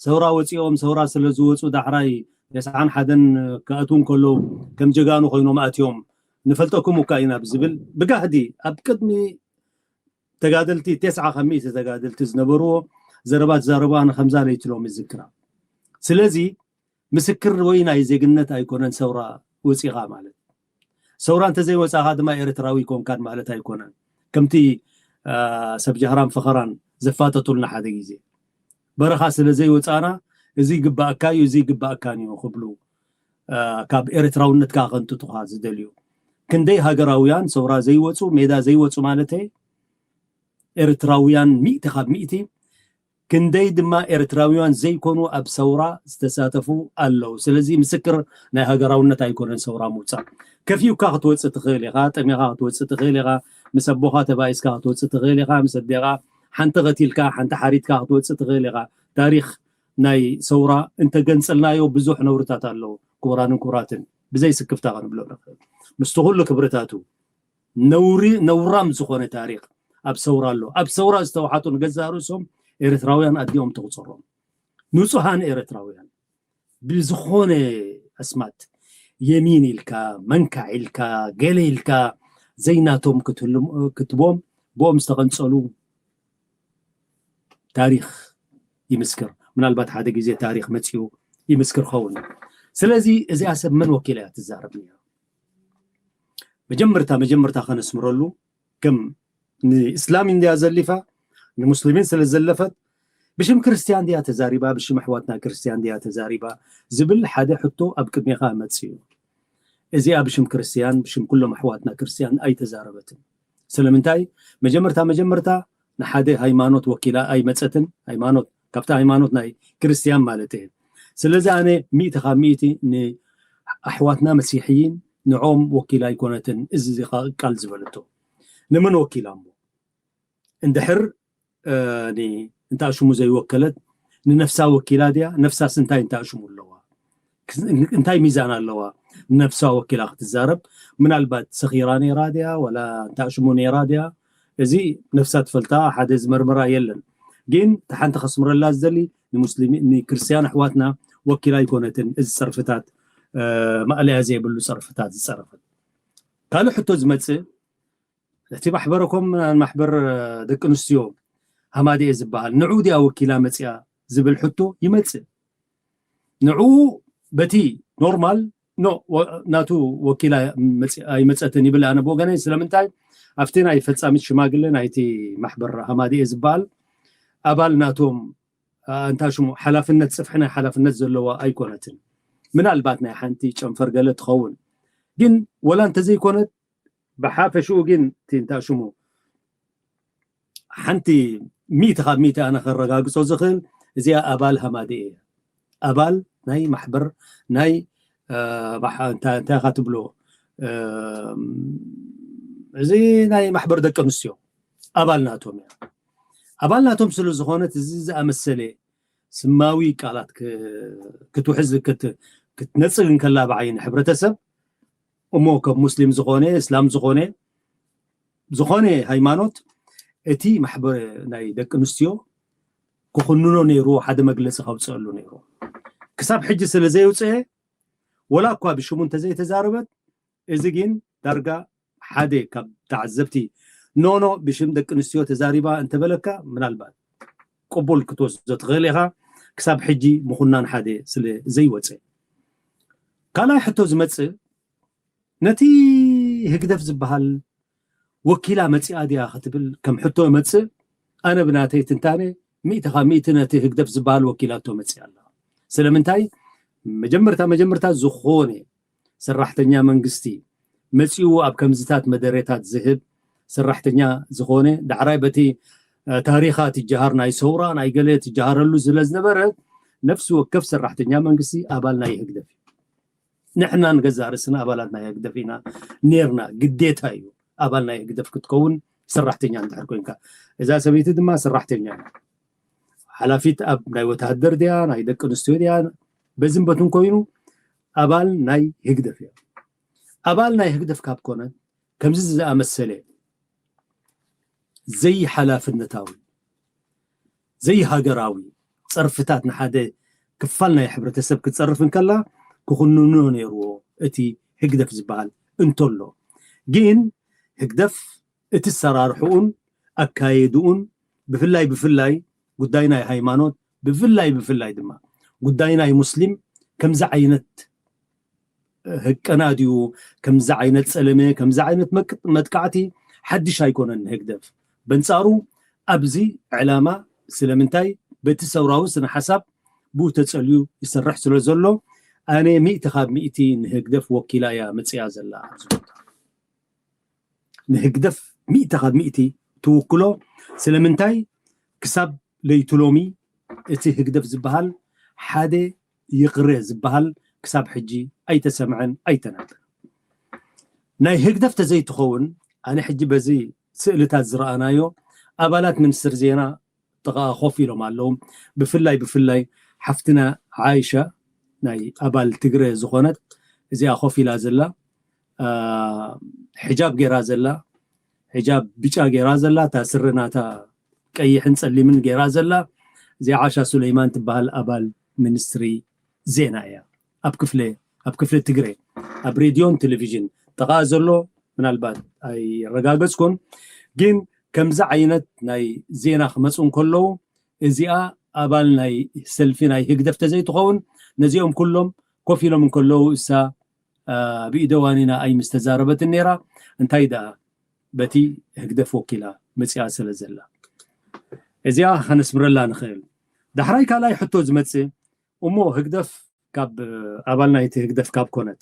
ሰውራ ወፂኦም ሰውራ ስለ ዝወፁ ዳሕራይ ተስዓን ሓደን ክኣትዉ እንከለዉ ከም ጀጋኑ ኮይኖም ኣትዮም ንፈልጠኩም እኳ ኢና ብዝብል ብጋህዲ ኣብ ቅድሚ ተጋደልቲ ተስዓ ካብ ሚእቲ ተጋደልቲ ዝነበርዎ ዘረባ ትዛረቡ ኣነ ከምዛ ለይቲ ሎም ይዝክራ ስለዚ ምስክር ወይ ናይ ዜግነት ኣይኮነን ሰውራ ወፂኻ ማለት ሰውራ እንተዘይወፃኻ ድማ ኤርትራዊ ይኮንካን ማለት ኣይኮነን ከምቲ ሰብ ጃህራን ፈኸራን ዘፋጠጡልና ሓደ ግዜ በረኻ ስለ ዘይወፃና እዚ ይግባእካ እዩ እዚ ይግባእካን እዩ ክብሉ ካብ ኤርትራውነትካ ከንጥጡኻ ዝደልዩ ክንደይ ሃገራውያን ሰውራ ዘይወፁ ሜዳ ዘይወፁ ማለት ኤርትራውያን ሚእቲ ካብ ሚእቲ ክንደይ ድማ ኤርትራውያን ዘይኮኑ ኣብ ሰውራ ዝተሳተፉ ኣለዉ ስለዚ ምስክር ናይ ሃገራውነት ኣይኮነን ሰውራ ምውፃእ ከፊኡካ ክትወፅእ ትኽእል ኢኻ ጠሚኻ ክትወፅእ ትኽእል ኢኻ ምስ ኣቦኻ ተባኢስካ ክትወፅእ ትኽእል ኢኻ ምስ ኣዴኻ ሓንቲ ቀቲልካ ሓንቲ ሓሪድካ ክትወፅእ ትኽእል ኢኻ ታሪኽ ናይ ሰውራ እንተገንፀልናዮ ብዙሕ ነውርታት ኣለዉ ክቡራንን ክቡራትን ብዘይ ስክፍታ ክንብሎ ንኽእል ምስቲ ኩሉ ክብርታቱ ነውሪ ነውራም ዝኾነ ታሪኽ ኣብ ሰውራ ኣሎ ኣብ ሰውራ ዝተውሓጡ ንገዛእ ርእሶም ኤርትራውያን ኣዲኦም ተቑፀሮም ንፁሃን ኤርትራውያን ብዝኾነ ኣስማት የሚን ኢልካ መንካዕ ኢልካ ገለ ኢልካ ዘይናቶም ክትቦም ብኦም ዝተቐንፀሉ ታሪኽ ይምስክር ምናልባት ሓደ ግዜ ታሪኽ መፅኡ ይምስክር ኸውን ስለዚ እዚኣ ሰብ መን ወኪላ እያ ትዛረብ ነራ መጀመርታ መጀመርታ ከነስምረሉ ከም ንእስላም እንድያ ዘሊፋ ንሙስሊሚን ስለ ዘለፈት ብሽም ክርስትያን ድያ ተዛሪባ ብሽም ኣሕዋትና ክርስትያን ድያ ተዛሪባ ዝብል ሓደ ሕቶ ኣብ ቅድሜኻ መፅኡ እዚኣ ብሽም ክርስትያን፣ ብሽም ኩሎም ኣሕዋትና ክርስትያን ኣይተዛረበትን። ስለምንታይ? መጀመርታ መጀመርታ ንሓደ ሃይማኖት ወኪላ ኣይመፀትን። ሃይማኖት፣ ካብታ ሃይማኖት ናይ ክርስትያን ማለት እየ። ስለዚ ኣነ ሚእቲ ካብ ሚእቲ ንኣሕዋትና መሲሕይን ንዖም ወኪላ ኣይኮነትን። እዚ ቃል ዝበለቶ ንመን ወኪላ እሞ? እንድሕር እንታ ሽሙ ዘይወከለት ንነፍሳ ወኪላ ድያ? ነፍሳስ እንታይ እንታ ሽሙ ኣለዋ? እንታይ ሚዛን ኣለዋ? ነፍሳ ወኪላ ክትዛረብ፣ ምናልባት ሰኺራ ነይራ ድያ ወላ እንታ ሽሙ ነይራ ድያ? እዚ ነፍሳ ትፈልጣ፣ ሓደ ዝመርምራ የለን። ግን እቲ ሓንቲ ከስምረላ ዝደሊ ንሙስሊም ንክርስትያን ኣሕዋትና ወኪላ ኣይኮነትን። እዚ ጸርፍታት ማእለያ ዘይብሉ ጸርፍታት ዝጸረፈት። ካልእ ሕቶ ዝመጽእ እቲ ማሕበረኮም ማሕበር ደቂ ኣንስትዮ ሃማደኤ ዝበሃል ንዑ ድያ ወኪላ መፅያ ዝብል ሕቶ ይመፅእ። ንዑ በቲ ኖርማል ኖ ናቱ ወኪላ ኣይመፀትን ይብል። ኣነ ብወገነይ ስለምንታይ ኣብቲ ናይ ፈፃሚት ሽማግለ ናይቲ ማሕበር ሃማደኤ ዝበሃል ኣባል ናቶም እንታ ሽሙ ሓላፍነት ፅፍሒ ናይ ሓላፍነት ዘለዋ ኣይኮነትን። ምናልባት ናይ ሓንቲ ጨንፈር ገለ ትኸውን ግን ወላ እንተዘይኮነት ብሓፈሽኡ ግን እቲ እንታ ሽሙ ሓንቲ ሚእቲ ካብ ሚእቲ ኣነ ከረጋግፆ ዝኽእል እዚኣ ኣባል ሃማደኤ እያ። ኣባል ናይ ማሕበር ናይ እንታይ ኢኻ ትብሎ እዚ ናይ ማሕበር ደቂ ኣንስትዮ ኣባል ናቶም እያ። ኣባል ናቶም ስለ ዝኾነት እዚ ዝኣመሰለ ስማዊ ቃላት ክትውሕዝ ክትነፅግ እንከላ ብዓይኒ ሕብረተሰብ እሞ ከም ሙስሊም ዝኾነ እስላም ዝኾነ ዝኾነ ሃይማኖት እቲ ማሕበር ናይ ደቂ ኣንስትዮ ክኹንኖ ነይርዎ፣ ሓደ መግለፂ ከውፅአሉ ነይርዎ። ክሳብ ሕጂ ስለ ዘየውፅአ ወላ እኳ ብሽሙ እንተዘይተዛረበት እዚ ግን ዳርጋ ሓደ ካብ ተዓዘብቲ ኖኖ ብሽም ደቂ ኣንስትዮ ተዛሪባ እንተበለካ ምናልባት ቅቡል ክትወስዶ ትኽእል ኢኻ። ክሳብ ሕጂ ምኹናን ሓደ ስለ ዘይወፀ ካልኣይ ሕቶ ዝመፅእ ነቲ ህግደፍ ዝበሃል ወኪላ መፂኣ ድያ ክትብል ከም ሕቶ መፅእ ኣነ ብናተይ ትንታነ ሚእቲ ካብ ሚእቲ ነቲ ህግደፍ ዝበሃል ወኪላቶ መፅኣ ኣላ። ስለምንታይ መጀመርታ መጀመርታ ዝኾነ ሰራሕተኛ መንግስቲ መፂኡ ኣብ ከምዝታት መደሬታት ዝህብ ሰራሕተኛ ዝኾነ ዳዕራይ በቲ ታሪኻ ትጀሃር ናይ ሰውራ ናይ ገለ ትጀሃረሉ ስለ ዝነበረ ነፍሲ ወከፍ ሰራሕተኛ መንግስቲ ኣባል ናይ ህግደፍ እዩ። ንሕና ንገዛእ ርእስና ኣባላት ናይ ህግደፍ ኢና ነርና። ግዴታ እዩ ኣባል ናይ ህግደፍ ክትከውን ሰራሕተኛ እንድሕር ኮንካ። እዛ ሰበይቲ ድማ ሰራሕተኛ እያ። ሓላፊት ኣብ ናይ ወታሃደር ድያ ናይ ደቂ ኣንስትዮ ድያ በዝን በትን ኮይኑ ኣባል ናይ ህግደፍ እያ። ኣባል ናይ ህግደፍ ካብ ኮነ ከምዚ ዝኣመሰለ ዘይሓላፍነታዊ ዘይሃገራዊ ፀርፍታት ንሓደ ክፋል ናይ ሕብረተሰብ ክትፀርፍ እንከላ ክኹንኖ ነይርዎ እቲ ህግደፍ ዝበሃል እንተሎ ግን ህግደፍ እቲ ሰራርሕኡን ኣካየድኡን ብፍላይ ብፍላይ ጉዳይ ናይ ሃይማኖት ብፍላይ ብፍላይ ድማ ጉዳይ ናይ ሙስሊም ከምዚ ዓይነት ህቀና ድዩ ከምዚ ዓይነት ፀለመ ከምዚ ዓይነት መጥቃዕቲ ሓድሽ ኣይኮነን ንህግደፍ በንፃሩ ኣብዚ ዕላማ ስለምንታይ በቲ ሰውራዊ ስነ ሓሳብ ብኡ ተፀልዩ ይሰርሕ ስለ ዘሎ ኣነ ሚእቲ ካብ ሚእቲ ንህግደፍ ወኪላ እያ መፅያ ዘላ ኣብዚ ቦታ ንህግደፍ ሚእቲ ካብ ሚእቲ ትውክሎ ስለምንታይ ክሳብ ለይቱ ሎሚ እቲ ህግደፍ ዝበሃል ሓደ ይቕረ ዝበሃል ክሳብ ሕጂ ኣይተሰምዐን ኣይተናገረን። ናይ ህግደፍ ተዘይትኸውን ኣነ ሕጂ በዚ ስእልታት ዝረኣናዮ ኣባላት ሚኒስትር ዜና ጥቓ ኮፍ ኢሎም ኣለዉ። ብፍላይ ብፍላይ ሓፍትና ዓይሻ ናይ ኣባል ትግረ ዝኾነት እዚኣ ኮፍ ኢላ ዘላ ሕጃብ ገይራ ዘላ ሕጃብ ብጫ ገይራ ዘላ እታ ስረ ናታ ቀይሕን ፀሊምን ገይራ ዘላ እዚኣ ዓሻ ሱለይማን ትበሃል ኣባል ሚኒስትሪ ዜና እያ ኣብ ክፍለ ኣብ ክፍለ ትግረ ኣብ ሬድዮን ቴሌቪዥን ጥቓ ዘሎ ምናልባት ኣይረጋገፅኩን ግን ከምዚ ዓይነት ናይ ዜና ክመፁ እንከለዉ እዚኣ ኣባል ናይ ሰልፊ ናይ ህግደፍ ተዘይትኸውን ነዚኦም ኩሎም ኮፍ ኢሎም እንከለዉ እሳ ብኢደዋኒና ኣይምስተዛረበትን ነይራ እንታይ ደኣ በቲ ህግደፍ ወኪላ መፅኣ ስለ ዘላ እዚኣ ከነስምረላ ንኽእል ዳሕራይ ካልኣይ ሕቶ ዝመፅእ እሞ ህግደፍ ካብ ኣባል ናይቲ ህግደፍ ካብ ኮነት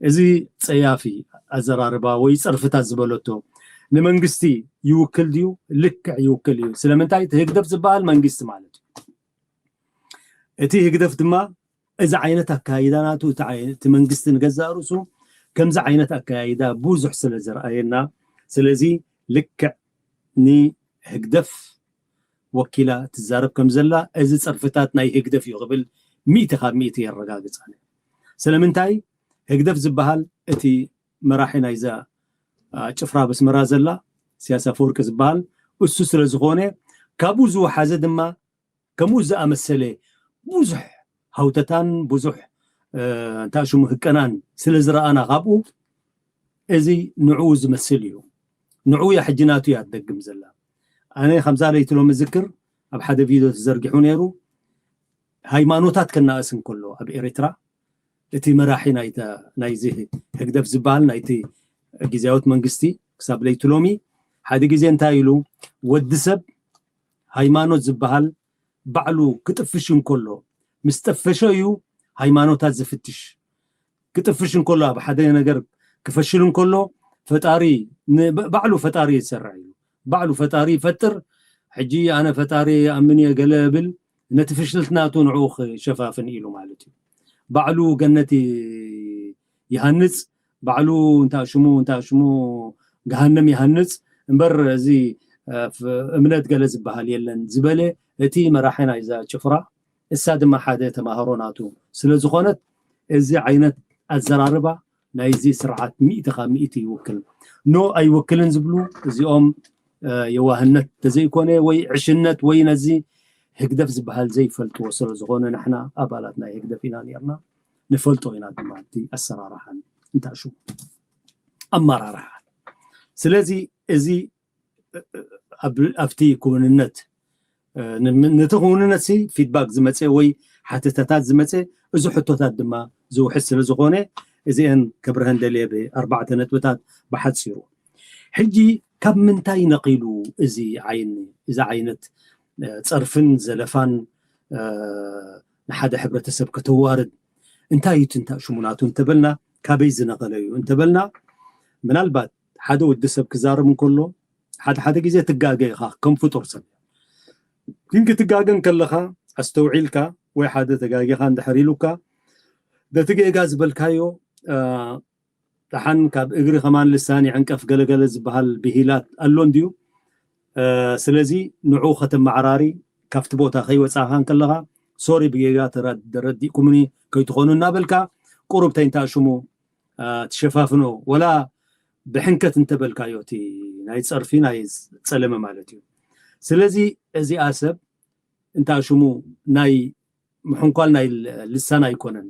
እዚ ጸያፊ ኣዘራርባ ወይ ጸርፍታት ዝበለቶ ንመንግስቲ ይውክል ድዩ? ልክዕ ይውክል እዩ። ስለምንታይ? እቲ ህግደፍ ዝበሃል መንግስቲ ማለት እዩ። እቲ ህግደፍ ድማ እዚ ዓይነት ኣካይዳ ናቱ እቲ መንግስቲ ንገዛእ ርእሱ ከምዚ ዓይነት ኣካይዳ ብዙሕ ስለ ዝረኣየና፣ ስለዚ ልክዕ ንህግደፍ ወኪላ ትዛረብ ከም ዘላ እዚ ጸርፍታት ናይ ህግደፍ እዩ ክብል ሚእቲ ካብ ሚእቲ የረጋግጽ። ስለምንታይ? ህግደፍ ዝበሃል እቲ መራሒ ናይዛ ጭፍራ በስመራ ዘላ ኢሳያስ ኣፈወርቂ ዝበሃል እሱ ስለ ዝኾነ፣ ካብኡ ዝወሓዘ ድማ ከምኡ ዝኣመሰለ ብዙሕ ሃውተታን ብዙሕ እንታይ ሽሙ ህቀናን ስለ ዝረኣና ካብኡ፣ እዚ ንዕኡ ዝመስል እዩ። ንዕኡ እያ ሕጂ ናቱ እያ ትደግም ዘላ። ኣነ ከምዛ ለይቲ ሎሚ ዝክር ኣብ ሓደ ቪድዮ ተዘርጊሑ ነይሩ። ሃይማኖታት ከናእስ እንከሎ ኣብ ኤርትራ እቲ መራሒ ናይዚ ህግደፍ ዝበሃል ናይቲ ግዝያዊት መንግስቲ ክሳብ ለይቲ ሎሚ ሓደ ግዜ እንታይ ኢሉ፣ ወዲ ሰብ ሃይማኖት ዝበሃል ባዕሉ ክጥፍሽ እንከሎ፣ ምስ ጠፈሸ እዩ ሃይማኖታት ዝፍትሽ። ክጥፍሽ እንከሎ፣ ኣብ ሓደ ነገር ክፈሽል እንከሎ ፈጣሪ ባዕሉ ፈጣሪ ይሰርሕ እዩ። ባዕሉ ፈጣሪ ይፈጥር። ሕጂ ኣነ ፈጣሪ ኣምን እየ ገለ ብል፣ ነቲ ፍሽልት ናቱ ንዕኡ ክሸፋፍን ኢሉ ማለት እዩ። ባዕሉ ገነት ይሃንጽ፣ ባዕሉ እንታ ሽሙ እንታ ሽሙ ገሃነም ይሃንጽ እምበር እዚ እምነት ገለ ዝበሃል የለን ዝበለ እቲ መራሒ ናይዛ ጭፍራ፣ እሳ ድማ ሓደ ተማሃሮ ናቱ ስለ ዝኾነት፣ እዚ ዓይነት ኣዘራርባ ናይዚ ስርዓት ሚእቲ ካብ ሚእቲ ይውክል። ኖ ኣይውክልን ዝብሉ እዚኦም የዋህነት ተዘይኮነ ወይ ዕሽነት ወይ ነዚ ህግደፍ ዝበሃል ዘይፈልጥዎ ስለ ዝኾነ፣ ንሕና ኣባላት ናይ ህግደፍ ኢና ነርና፣ ንፈልጦ ኢና ድማ እቲ ኣሰራርሓን እንታ ሽሙ ኣመራርሓን። ስለዚ እዚ ኣብቲ ክውንነት ነቲ ክውንነት ሲ ፊድባክ ዝመፀ ወይ ሓተታታት ዝመፀ፣ እዚ ሕቶታት ድማ ዝውሕስ ስለ ዝኾነ፣ እዚአን ከብርሀን ደልየ ብኣርባዕተ ነጥብታት ብሓፂሩ። ሕጂ ካብ ምንታይ ነቒሉ እዚ ዓይን እዚ ዓይነት ፀርፍን ዘለፋን ንሓደ ሕብረተሰብ ከተዋርድ? እንታይ እዩ ትንታ ሽሙናቱ እንተበልና፣ ካበይ ዝነቐለ እዩ እንተበልና፣ ምናልባት ሓደ ወዲ ሰብ ክዛረብ እንከሎ ሓደ ሓደ ግዜ ትጋገ ኢኻ ከም ፍጡር ሰብ። ግን ክትጋገ እንከለኻ ኣስተውዒልካ ወይ ሓደ ተጋጊኻ እንድሕር ኢሉካ፣ በቲ ጌጋ ዝበልካዮ ደሓን ካብ እግሪ ከማን ልሳን ይዕንቀፍ ገለገለ ዝበሃል ብሂላት ኣሎ እንድዩ። ስለዚ ንዑ ከተመዓራሪ ካብቲ ቦታ ከይወፃእካ እንከለኻ ሶሪ ብጌጋ ተረዲእኩምኒ ከይትኾኑ እናበልካ ቁሩብ ተይንታ ሽሙ ትሸፋፍኖ ወላ ብሕንከት እንተበልካዮ እቲ ናይ ፀርፊ ናይ ፀለመ ማለት እዩ። ስለዚ እዚኣ ሰብ እንታ ሽሙ ናይ ምሕንኳል ናይ ልሳን ኣይኮነን፣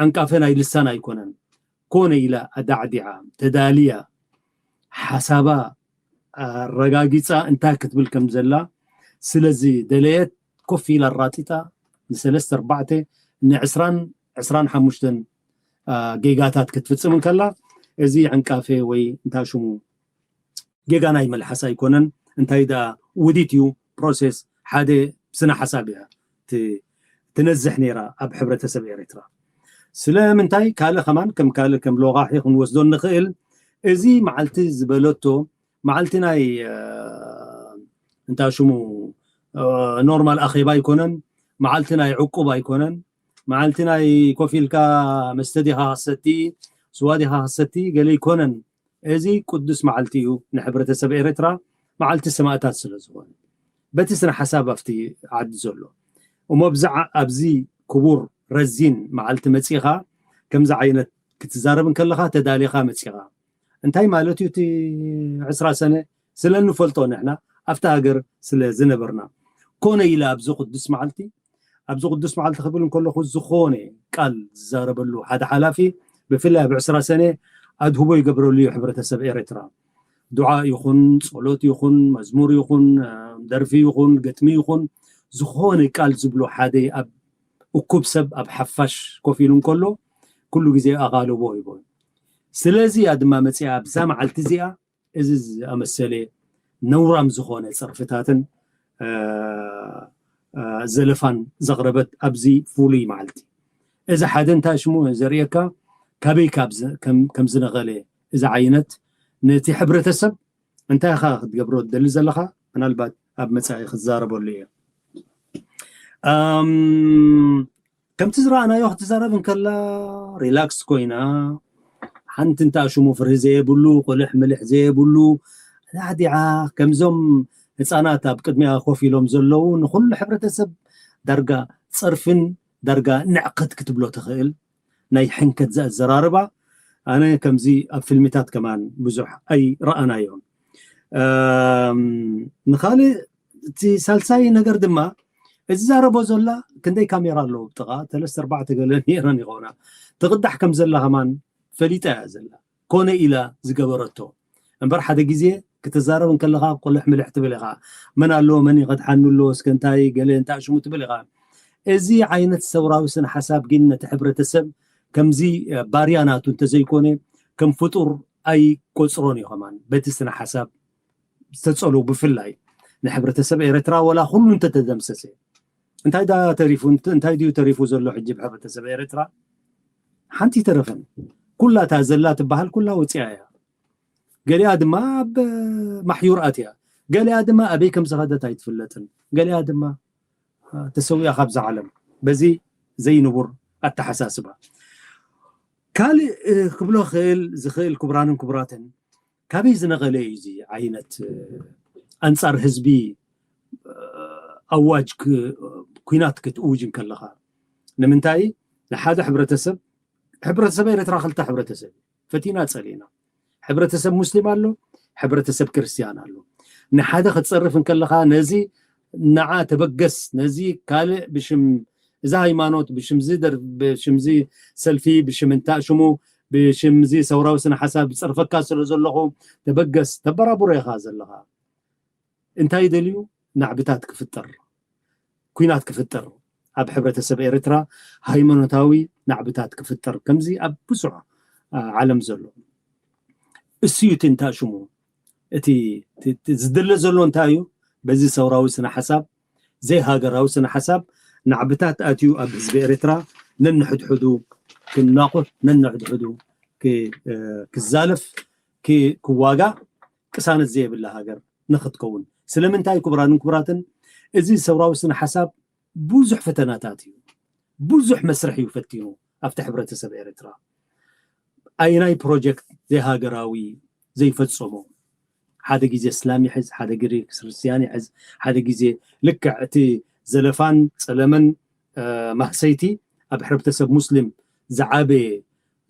ዕንቃፈ ናይ ልሳን ኣይኮነን። ኮነ ኢላ ኣዳዕዲዓ ተዳልያ ሓሳባ ኣረጋጊፃ እንታይ ክትብል ከም ዘላ ስለዚ ደለየት ኮፍ ኢላ ኣራጢጣ ንሰለስተ ኣርባዕተ ንዕስራን ዕስራን ሓሙሽተን ጌጋታት ክትፍፅም እንከላ እዚ ዕንቃፌ ወይ እንታይ ሽሙ ጌጋ ናይ መልሓስ ኣይኮነን። እንታይ ደኣ ውዲት እዩ ፕሮሴስ ሓደ ስነ ሓሳብ እያ ትነዝሕ ነይራ ኣብ ሕብረተሰብ ኤርትራ። ስለምንታይ ካልእ ከማን ከም ካልእ ከም ሎቓሒ ክንወስዶ እንኽእል እዚ መዓልቲ ዝበለቶ መዓልቲ ናይ እንታይ ሽሙ ኖርማል ኣኼባ ኣይኮነን፣ መዓልቲ ናይ ዕቁብ ኣይኮነን፣ መዓልቲ ናይ ኮፍ ኢልካ መስተ ዲኻ ክሰቲ ስዋ ዲኻ ክሰቲ ገለ ኣይኮነን። እዚ ቅዱስ መዓልቲ እዩ ንሕብረተሰብ ኤርትራ፣ መዓልቲ ሰማእታት ስለ ዝኾነ በቲ ስነ ሓሳብ ኣብቲ ዓዲ ዘሎ እሞ ኣብዚ ክቡር ረዚን መዓልቲ መጺኻ ከምዚ ዓይነት ክትዛረብ እንከለኻ ተዳሊኻ መጺኻ እንታይ ማለት እዩ እቲ ዕስራ ሰነ ስለ እንፈልጦ ንሕና ኣብቲ ሃገር ስለ ዝነበርና ኮነ ኢለ ኣብዚ ቅዱስ መዓልቲ ኣብዚ ቅዱስ መዓልቲ ክብል እንከለኹ ዝኾነ ቃል ዝዛረበሉ ሓደ ሓላፊ ብፍላይ ኣብ ዕስራ ሰነ ኣድህቦ ይገብረሉ እዩ ሕብረተሰብ ኤርትራ። ዱዓ ይኹን ጸሎት ይኹን መዝሙር ይኹን ደርፊ ይኹን ግጥሚ ይኹን ዝኾነ ቃል ዝብሎ ሓደ ኣብ እኩብ ሰብ ኣብ ሓፋሽ ኮፍ ኢሉ እንከሎ ኩሉ ግዜ ኣቓልቦ ይበሉ። ስለዚ እያ ድማ መጺኣ ኣብዛ መዓልቲ እዚኣ እዚ ዝኣመሰለ ነውራም ዝኾነ ጸርፍታትን ዘለፋን ዘቕረበት ኣብዚ ፍሉይ መዓልቲ። እዚ ሓደ እንታይ ሽሙ ዘርእየካ ካበይ ካብ ዝ- ከም- ከም ዝነቐለ እዚ ዓይነት ነቲ ሕብረተሰብ እንታይ ኢኻ ክትገብሮ ትደሊ ዘለኻ? ምናልባት ኣብ መጻኢ ክዛረበሉ እየ። ኣም፣ ከምቲ ዝረኣናዮ ክትዛረብ እንከላ ሪላክስ ኮይና፣ ሓንቲ እንታ ሽሙ ፍርሂ ዘየብሉ፣ ቁልሕ ምልሕ ዘየብሉ፣ ዳዕዲዓ፣ ከምዞም ህፃናት ኣብ ቅድሚያ ኮፍ ኢሎም ዘለዉ፣ ንኩሉ ሕብረተሰብ ዳርጋ ፀርፍን ዳርጋ ንዕቀት ክትብሎ ትኽእል ናይ ሕንከት ዘዘራርባ። ኣነ ከምዚ ኣብ ፊልሚታት ከማን ብዙሕ ኣይረኣናዮን። ኣም፣ ንኻልእ እቲ ሳልሳይ ነገር ድማ እዚ ዛረቦ ዘላ ክንደይ ካሜራ ኣለዎ ብጥቓ ተለስተ ኣርባዕተ ገለ ነይረን ይኾና ትቕዳሕ ከም ዘላ ከማን ፈሊጣ እያ ዘላ። ኮነ ኢላ ዝገበረቶ እምበር ሓደ ግዜ ክትዛረብ እንከለኻ ቁልሕ ምልሕ ትብል ኢኻ። መን ኣለዎ መን ይቐድሓኒ ኣለዎ እስከ እንታይ ገለ እንታይ ሽሙ ትብል ኢኻ። እዚ ዓይነት ሰውራዊ ስነ ሓሳብ ግን ነቲ ሕብረተሰብ ከምዚ ባርያ ናቱ እንተዘይኮነ ከም ፍጡር ኣይቆፅሮን እዩ። ከማን በቲ ስነ ሓሳብ ዝተፀሉ ብፍላይ ንሕብረተሰብ ኤርትራ ወላ ኩሉ እንተተደምሰሰ እንታይ ዳ ተሪፉ እንታይ ድዩ ተሪፉ ዘሎ ሕጂ ብሕብረተሰብ ኤርትራ ሓንቲ ተረፈን ኩላ እታ ዘላ ትበሃል ኩላ ወፂኣ እያ። ገሊኣ ድማ ኣብ ማሕዩር ኣትያ፣ ገሊኣ ድማ ኣበይ ከም ዝኸደት ኣይትፍለጥን፣ ገሊኣ ድማ ተሰዊኣ ካብዛ ዓለም። በዚ ዘይንቡር ኣተሓሳስባ ካልእ ክብሎ ክእል ዝኽእል ክቡራንን ክቡራትን ካበይ ዝነቐለ እዩ እዚ ዓይነት ኣንፃር ህዝቢ ኣዋጅ ኩናት ክትእውጅ እንከለኻ? ንምንታይ ንሓደ ሕብረተሰብ ሕብረተሰብ ኤርትራ ክልተ ሕብረተሰብ ፈቲና ፀሊና ሕብረተሰብ ሙስሊም ኣሎ፣ ሕብረተሰብ ክርስትያን ኣሎ። ንሓደ ክትፀርፍ እንከለኻ ነዚ ንዓ ተበገስ ነዚ ካልእ ብሽም እዚ ሃይማኖት ብሽምዚ ብሽምዚ ሰልፊ ብሽም እንታ ሽሙ ብሽምዚ ሰውራዊ ስነ ሓሳብ ዝፀርፈካ ስለ ዘለኹ ተበገስ ተበራብሮ ኢኻ ዘለኻ። እንታይ ደልዩ ናዕብታት ክፍጠር ኩናት ክፍጠር ኣብ ሕብረተሰብ ኤርትራ ሃይማኖታዊ ናዕብታት ክፍጠር ከምዚ ኣብ ብዙሕ ዓለም ዘሎ እሱ እዩ። እቲ እንታይ ሽሙ እቲ ዝድለ ዘሎ እንታይ እዩ? በዚ ሰውራዊ ስነ ሓሳብ ዘይሃገራዊ ስነ ሓሳብ ናዕብታት ኣትዩ ኣብ ህዝቢ ኤርትራ ነንሕድሕዱ ክናቑት ነንሕድሕዱ ክዛለፍ ክዋጋ ቅሳነት ዘየብላ ሃገር ንክትከውን ስለምንታይ ክቡራንን ክቡራትን እዚ ሰውራዊ ስነ ሓሳብ ብዙሕ ፈተናታት እዩ ብዙሕ መስርሕ እዩ ፈቲኑ ኣብቲ ሕብረተሰብ ኤርትራ ኣየናይ ፕሮጀክት ዘይሃገራዊ ዘይፈጸሞ ሓደ ግዜ እስላም ይሕዝ ሓደ ግዜ ክርስትያን ይሕዝ ሓደ ግዜ ልክዕ እቲ ዘለፋን ጸለመን ማህሰይቲ ኣብ ሕብረተሰብ ሙስሊም ዝዓበየ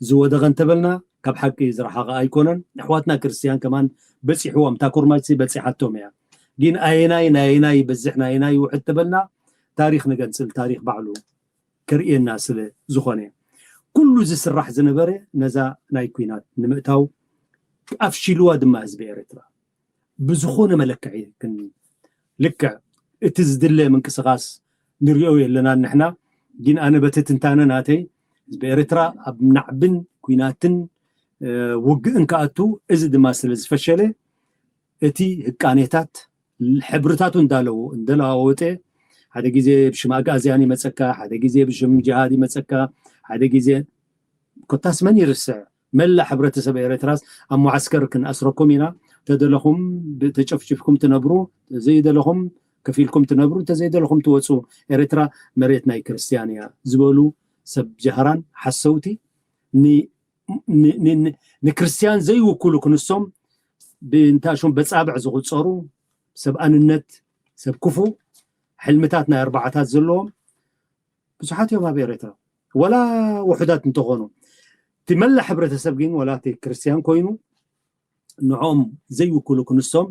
ዝወደቐ እንተበልና ካብ ሓቂ ዝረሓቐ ኣይኮነን። ኣሕዋትና ክርስትያን ከማን በፂሕዎም እታ ኩርማጅ በፂሓቶም እያ። ግን ኣየናይ ናየናይ ይበዝሕ ናየናይ ይውሕድ ተበልና ታሪኽ ንገንፅል ታሪኽ ባዕሉ ከርእየና ስለ ዝኾነ ኩሉ ዝስራሕ ዝነበረ ነዛ ናይ ኩናት ንምእታው ኣፍሽልዋ ድማ ህዝቢ ኤርትራ ብዝኾነ መለክዒ ልክዕ እቲ ዝድለ ምንቅስቃስ ንሪኦ የለናን ንሕና ግን ኣነ በቲ ትንታነ ናተይ ህዝቢ ኤርትራ ኣብ ናዕብን ኩናትን ውግእን ክኣቱ እዚ ድማ ስለ ዝፈሸለ እቲ ህቃኔታት ሕብርታቱ እንዳለዎ እንደለዋወጠ ሓደ ግዜ ብሽም ኣግኣዝያን ይመፀካ ሓደ ግዜ ብሽም ጅሃድ ይመፀካ ሓደ ግዜ ኮታስ መን ይርስዕ መላእ ሕብረተሰብ ኤርትራስ ኣብ መዓስከር ክንኣስረኩም ኢና ተደለኹም ተጨፍጭፍኩም ትነብሩ ዘይደለኹም ከፊልኩም ትነብሩ እንተዘይደለኹም ትወፁ ኤርትራ መሬት ናይ ክርስትያን እያ ዝበሉ ሰብ ጀሃራን ሓሰውቲ ንክርስትያን ዘይውክሉ ክንሶም ብእንታሾም በፃብዕ ዝቁፀሩ ሰብ ኣንነት ሰብ ክፉ ሕልምታት ናይ ኣርባዓታት ዘለዎም ብዙሓት እዮም ኣብ ኤርትራ ወላ ውሑዳት እንተኾኑ እቲ መላ ሕብረተሰብ ግን ወላ እቲ ክርስትያን ኮይኑ ንኦም ዘይውክሉ ክንሶም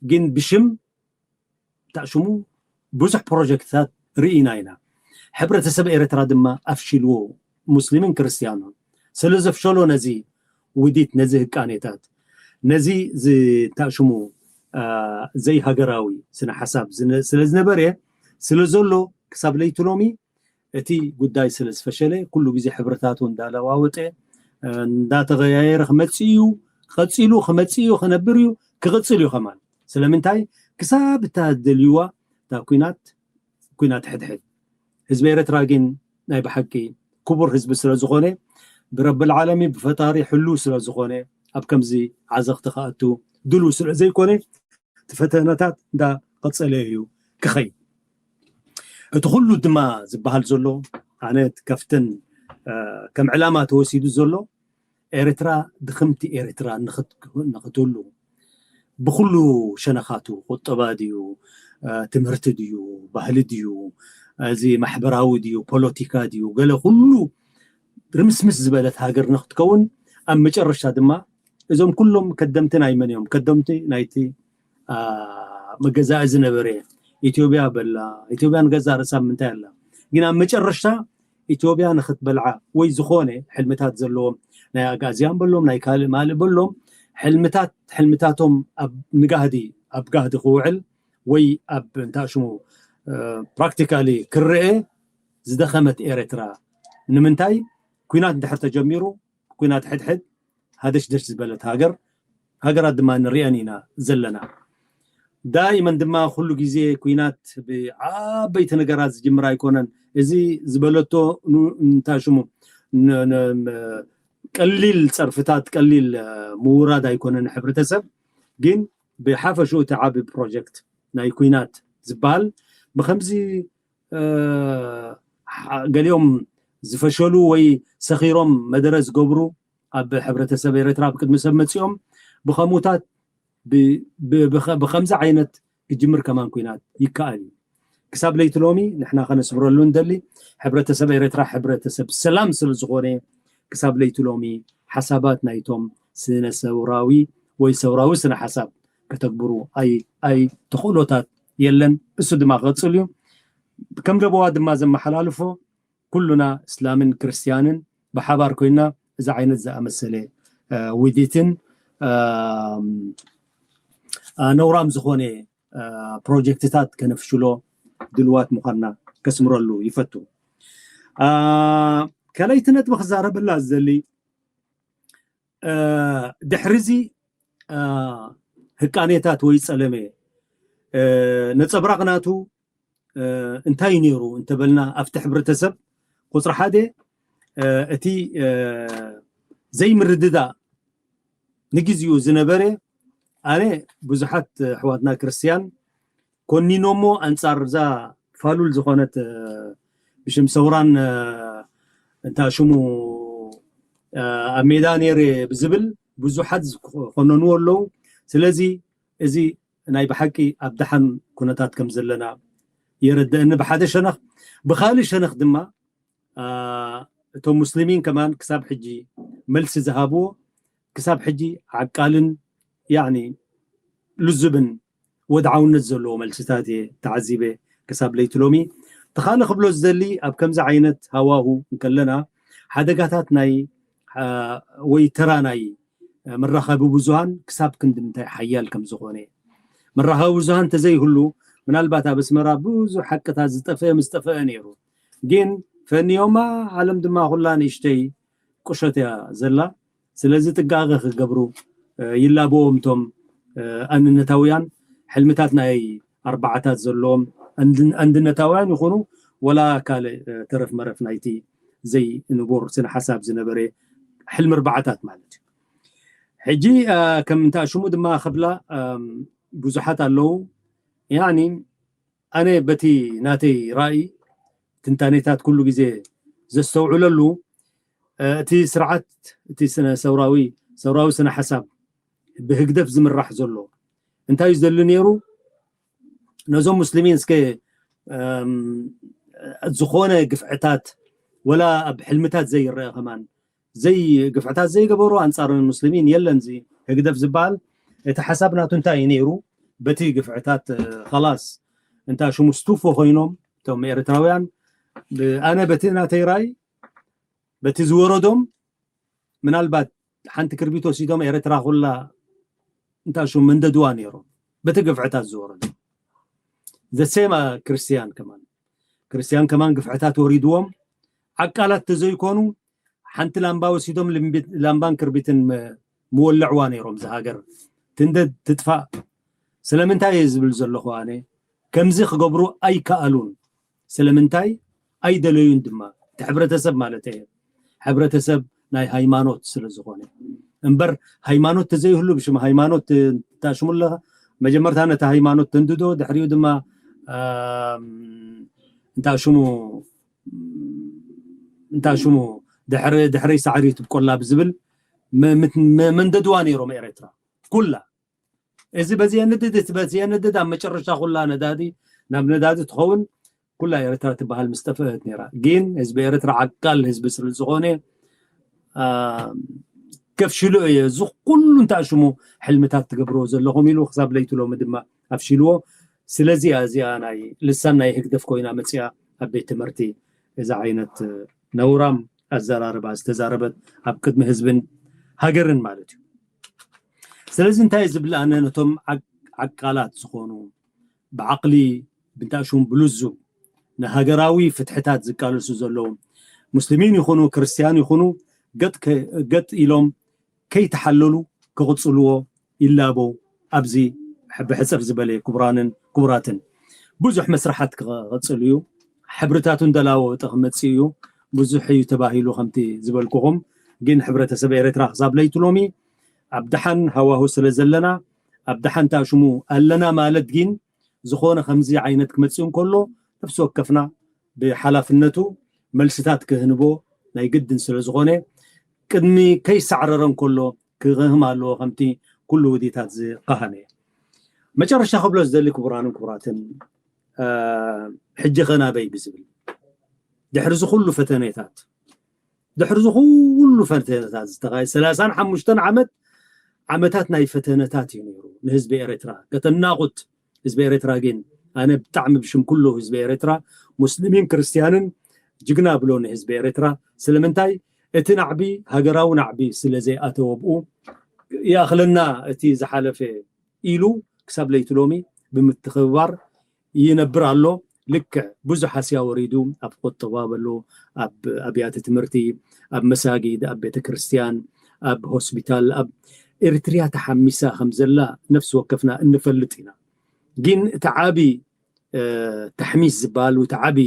ግን ብሽም ታሽሙ ብዙሕ ፕሮጀክትታት ርኢና ኢና ሕብረተሰብ ኤርትራ ድማ ኣፍሽልዎ ሙስሊምን ክርስትያኑን ስለ ዘፍሸሎ ነዚ ውዲት ነዚ ህቃኔታት ነዚ ዝታሽሙ ዘይሃገራዊ ስነ ሓሳብ ስለ ዝነበረ ስለ ዘሎ ክሳብ ለይቲ ሎሚ እቲ ጉዳይ ስለ ዝፈሸለ ኩሉ ግዜ ሕብርታቱ እንዳለዋወጠ እንዳተቀያየረ ክመፅእ እዩ ቀፂሉ ክመፅእ እዩ ክነብር እዩ ክቅፅል እዩ ከማን ስለምንታይ ክሳብ እታ ደልዩዋ እታ ኩናት ኩናት ሕድሕድ ህዝቢ ኤርትራ ግን ናይ ብሓቂ ክቡር ህዝቢ ስለ ዝኾነ ብረብል ዓለሚ ብፈጣሪ ሕሉ ስለ ዝኾነ ኣብ ከምዚ ዓዘኽቲ ክኣቱ ድሉ ስለ ዘይኮነ እቲ ፈተነታት እንዳቐጸለ እዩ ክኸይ እቲ ኩሉ ድማ ዝበሃል ዘሎ ኣነ ከፍትን ከም ዕላማ ተወሲዱ ዘሎ ኤርትራ ድኽምቲ ኤርትራ ንኽትህሉ ብኩሉ ሸነኻቱ ቁጠባ ድዩ ትምህርቲ ድዩ ባህሊ ድዩ እዚ ማሕበራዊ ድዩ ፖለቲካ ድዩ ገለ ኩሉ ርምስምስ ዝበለት ሃገር ንክትከውን ኣብ መጨረሻ ድማ እዞም ኩሎም ከደምቲ ናይ መን እዮም ከደምቲ ናይቲ መገዛኢ ዝነበረ ኢትዮጵያ በላ ኢትዮጵያ ንገዛ ርእሳ ምንታይ ኣላ ግን ኣብ መጨረሻ ኢትዮጵያ ንክትበልዓ ወይ ዝኾነ ሕልምታት ዘለዎም ናይ ኣጋዝያን በሎም ናይ ካልእ ማልእ በሎም ሕልምታት ሕልምታቶም ኣብ ንጋህዲ ኣብ ጋህዲ ክውዕል ወይ ኣብ እንታይ ሽሙ ፕራክቲካሊ ክረአ ዝደኸመት ኤርትራ ንምንታይ ኩናት እንድሕር ተጀሚሩ ኩናት ሕድሕድ ሃደሽደሽ ዝበለት ሃገር ሃገራት ድማ ንሪአን ኢና ዘለና ዳይመን ድማ ኩሉ ግዜ ኩናት ብዓበይቲ ነገራት ዝጅምር ኣይኮነን እዚ ዝበለቶ እንታይ ሽሙ ቀሊል ፀርፍታት ቀሊል ምውራድ ኣይኮነን ሕብረተሰብ ግን ብሓፈሽኡ እቲ ዓቢ ፕሮጀክት ናይ ኩናት ዝበሃል ብከምዚ ገሊኦም ዝፈሸሉ ወይ ሰኺሮም መደረ ዝገብሩ ኣብ ሕብረተሰብ ኤርትራ ኣብ ቅድሚ ሰብ መፂኦም ብኸምኡታት ብከምዚ ዓይነት ክጅምር ከማን ኩናት ይከኣል እዩ ክሳብ ለይቲ ሎሚ ንሕና ከነስምረሉ እንደሊ ሕብረተሰብ ኤርትራ ሕብረተሰብ ሰላም ስለ ዝኾነ ክሳብ ለይቲ ሎሚ ሓሳባት ናይቶም ስነ ሰውራዊ ወይ ሰውራዊ ስነ ሓሳብ ከተግብሩ ኣይ ኣይ ተኽእሎታት የለን እሱ ድማ ክቐፅል እዩ ከም ደበዋ ድማ ዘመሓላልፎ ኩሉና እስላምን ክርስትያንን ብሓባር ኮይና እዚ ዓይነት ዝኣመሰለ ውዲትን ነውራም ዝኾነ ፕሮጀክትታት ከነፍሽሎ ድልዋት ምዃንና ከስምረሉ ይፈቱ። ካልኣይቲ ነጥቢ ክዛረበላ ዝደሊ ድሕሪ እዚ ህቃኔታት ወይ ጸለመ ነጸብራቕ ናቱ እንታይ እዩ ነይሩ እንተበልና ኣብቲ ሕብረተሰብ ቁፅሪ ሓደ እቲ ዘይምርድዳእ ንግዚኡ ዝነበረ ኣነ ብዙሓት ኣሕዋትና ክርስትያን ኮኒኖሞ ኣንፃር እዛ ፋሉል ዝኾነት ብሽም ሰውራን እንታ ሽሙ ኣብ ሜዳ ነይረ ብዝብል ብዙሓት ዝኮነንዎ ኣለዉ ስለዚ እዚ ናይ ብሓቂ ኣብ ደሓን ኩነታት ከም ዘለና የረድእኒ ብሓደ ሸነኽ ብካልእ ሸነኽ ድማ እቶም ሙስሊሚን ከማን ክሳብ ሕጂ መልሲ ዝሃብዎ ክሳብ ሕጂ ዓቃልን ያኒ ልዙብን ወድዓውነት ዘለዎ መልስታት እየ ተዓዚበ ክሳብ ለይቲ ሎሚ እቲ ካልእ ክብሎ ዝደሊ ኣብ ከምዚ ዓይነት ሃዋሁ እንከለና ሓደጋታት ናይ ወይ ተራ ናይ መራኸቢ ብዙሃን ክሳብ ክንዲ ምንታይ ሓያል ከም ዝኾነ መራኸቢ ብዙሃን ተዘይህሉ ምናልባት ኣብ ኣስመራ ብዙሕ ሓቅታት ዝጠፍአ ምስ ጠፍአ ነይሩ ግን ፈንዮማ ዓለም ድማ ኩላ ንእሽተይ ቁሸት እያ ዘላ ስለዚ ጥንቃቐ ክገብሩ ይላበዎም እቶም ኣንነታውያን ሕልምታት ናይ ኣርባዓታት ዘለዎም ኣንድነታውያን ይኹኑ ወላ ካልእ ተረፍ መረፍ ናይቲ ዘይንቡር ስነ ሓሳብ ዝነበረ ሕልሚ ኣርባዓታት ማለት እዩ ሕጂ ከም እንታ ሽሙ ድማ ክብላ ብዙሓት ኣለዉ ያኒ ኣነ በቲ ናተይ ራእይ ትንታኔታት ኩሉ ግዜ ዘስተውዕለሉ እቲ ስርዓት እቲ ስነ ሰውራዊ ሰውራዊ ስነ ሓሳብ ብህግደፍ ዝምራሕ ዘሎ እንታይ እዩ ዝደሊ ነይሩ ነዞም ሙስሊሚን እስከ ዝኾነ ግፍዕታት ወላ ኣብ ሕልምታት ዘይረአ ከማን ዘይ ግፍዕታት ዘይገበሩ ኣንፃር ሙስሊሚን የለን እዚ ህግደፍ ዝበሃል እቲ ሓሳብ ናቱ እንታይ እዩ ነይሩ በቲ ግፍዕታት ከላስ እንታ ሽሙ ስቱፎ ኮይኖም እቶም ኤርትራውያን ኣነ በቲ ናተይ ራይ በቲ ዝወረዶም ምናልባት ሓንቲ ክርቢት ወሲዶም ኤርትራ ኩላ እንታ ሽሙ መንደድዋ ነይሮም በቲ ግፍዕታት ዝወረዶም ዘሴማ ክርስትያን ከማን ክርስትያን ከማን ግፍዕታት ወሪድዎም ዓቃላት ተዘይኮኑ ሓንቲ ላምባ ወሲዶም ላምባን ክርቢትን ምወለዕዋ ነይሮም ዝሃገር ትንደድ ትጥፋእ ስለምንታይ እየ ዝብል ዘለኹ ኣነ ከምዚ ክገብሩ ኣይከኣሉን ስለምንታይ ኣይደለዩን ድማ እቲ ሕብረተሰብ ማለት እየ ሕብረተሰብ ናይ ሃይማኖት ስለ ዝኾነ እምበር፣ ሃይማኖት ተዘይህሉ ብሽም ሃይማኖት እንታሽሙ ኣለኻ፣ መጀመርታ ነቲ ሃይማኖት ተንድዶ፣ ድሕሪኡ ድማ እንታሽሙ እንታሽሙ ድሕሪ ድሕሪ ሳዕሪ ትብቆላ ብዝብል መንደድዋ ነይሮም ኤርትራ ኩላ። እዚ በዚ የንድድ እቲ በዚ የንድድ ኣብ መጨረሻ ኩላ ነዳዲ ናብ ነዳዲ ትኸውን ኩላ ኤርትራ ትበሃል ምስ ጠፍአት ነይራ። ግን ህዝቢ ኤርትራ ዓቃል ህዝቢ ስለ ዝኾነ ከፍሽሉ እየ እዚ ኩሉ እንታሽሙ ሕልምታት ትገብርዎ ዘለኹም ኢሉ ክሳብ ለይቲ ሎሚ ድማ ኣፍሽልዎ። ስለዚ እዚኣ ናይ ልሳን ናይ ህግደፍ ኮይና መፅያ ኣብ ቤት ትምህርቲ እዚ ዓይነት ነውራም ኣዘራርባ ዝተዛረበት ኣብ ቅድሚ ህዝብን ሃገርን ማለት እዩ። ስለዚ እንታይ ዝብል ኣነ ነቶም ዓቃላት ዝኾኑ ብዓቕሊ ብንታሽሙ ብልዙብ ንሃገራዊ ፍትሕታት ዝቃለሱ ዘለዉ ሙስሊሚን ይኹኑ ክርስትያን ይኹኑ ገጥ ኢሎም ከይተሓለሉ ክቕፅልዎ ይላበው። ኣብዚ ብሕፅር ዝበለ ክቡራንን ክቡራትን ብዙሕ መስራሓት ክቐፅል እዩ። ሕብርታቱ እንደላወጠ ክመፅእ እዩ። ብዙሕ እዩ ተባሂሉ ከምቲ ዝበልኩኹም ግን ሕብረተሰብ ኤርትራ ክሳብ ለይቲ ሎሚ ኣብ ደሓን ሃዋሁ ስለ ዘለና ኣብ ደሓን ታሽሙ ኣለና ማለት ግን ዝኾነ ከምዚ ዓይነት ክመፅእ እንከሎ ነፍሲ ወከፍና ብሓላፍነቱ መልስታት ክህንቦ ናይ ግድን ስለ ዝኾነ ቅድሚ ከይሳዕረረ እንከሎ ክህም ኣለዎ ከምቲ ኩሉ ውዲታት ዝካሃነ። መጨረሻ ክብሎ ዝደሊ ክቡራንን ክቡራትን ሕጂ ኸናበይ ብዝብል ድሕሪ ዝኩሉ ፈተነታት ድሕሪ ዝኩሉ ፈተነታት ዝተኻየ ሰላሳን ሓሙሽተን ዓመት ዓመታት ናይ ፈተነታት እዩ ነይሩ ንህዝቢ ኤርትራ ከተናቑት ህዝቢ ኤርትራ ግን ኣነ ብጣዕሚ ብሽም ኩሉ ህዝቢ ኤርትራ ሙስሊሚን ክርስትያንን ጅግና ብሎ ንህዝቢ ኤርትራ ስለምንታይ እቲ ናዕቢ ሃገራዊ ናዕቢ ስለ ዘይኣተወ ብኡ ይኣኽለና እቲ ዝሓለፈ ኢሉ ክሳብ ለይቲ ሎሚ ብምትኽብባር ይነብር ኣሎ። ልክዕ ብዙሕ ሃስያ ወሪዱ ኣብ ቁጠባ በሎ ኣብ ኣብያተ ትምህርቲ ኣብ መሳጊድ ኣብ ቤተ ክርስትያን ኣብ ሆስፒታል ኣብ ኤርትርያ ተሓሚሳ ከም ዘላ ነፍሲ ወከፍና እንፈልጥ ኢና። ግን እቲ ዓቢ ተሕሚስ ዝበሃል እቲ ዓቢ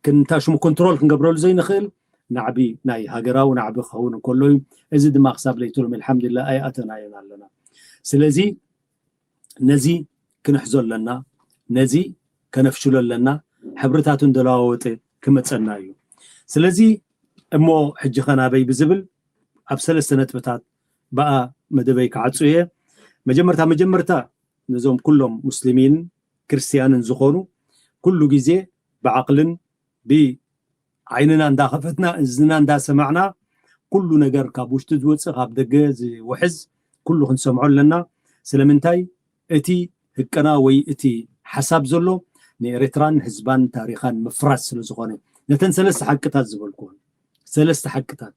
ክንታሽሙ ኮንትሮል ክንገብረሉ ዘይንኽእል ናዕቢ ናይ ሃገራዊ ናዕቢ ክኸውን እንከሎ እዩ። እዚ ድማ ክሳብ ለይትሎም ኣልሓምዱላ ኣይኣተናዮን ኣለና። ስለዚ ነዚ ክንሕዞ ኣለና፣ ነዚ ከነፍሽሎ ኣለና። ሕብርታቱ እንደለዋወጠ ክመፀና እዩ። ስለዚ እሞ ሕጂ ኸናበይ ብዝብል ኣብ ሰለስተ ነጥብታት ብኣ መደበይ ክዓፁ እየ። መጀመርታ መጀመርታ ነዞም ኩሎም ሙስሊሚን ክርስትያንን ዝኾኑ ኩሉ ግዜ ብዓቕልን ብዓይንና እንዳኸፈትና እዝንና እንዳሰማዕና ኩሉ ነገር ካብ ውሽጢ ዝወፅእ ካብ ደገ ዝውሕዝ ኩሉ ክንሰምዖ ኣለና። ስለምንታይ እቲ ህቀና ወይ እቲ ሓሳብ ዘሎ ንኤርትራን ህዝባን ታሪኻን ምፍራስ ስለ ዝኾነ ነተን ሰለስተ ሓቅታት ዝበልኩዎን ሰለስተ ሓቅታት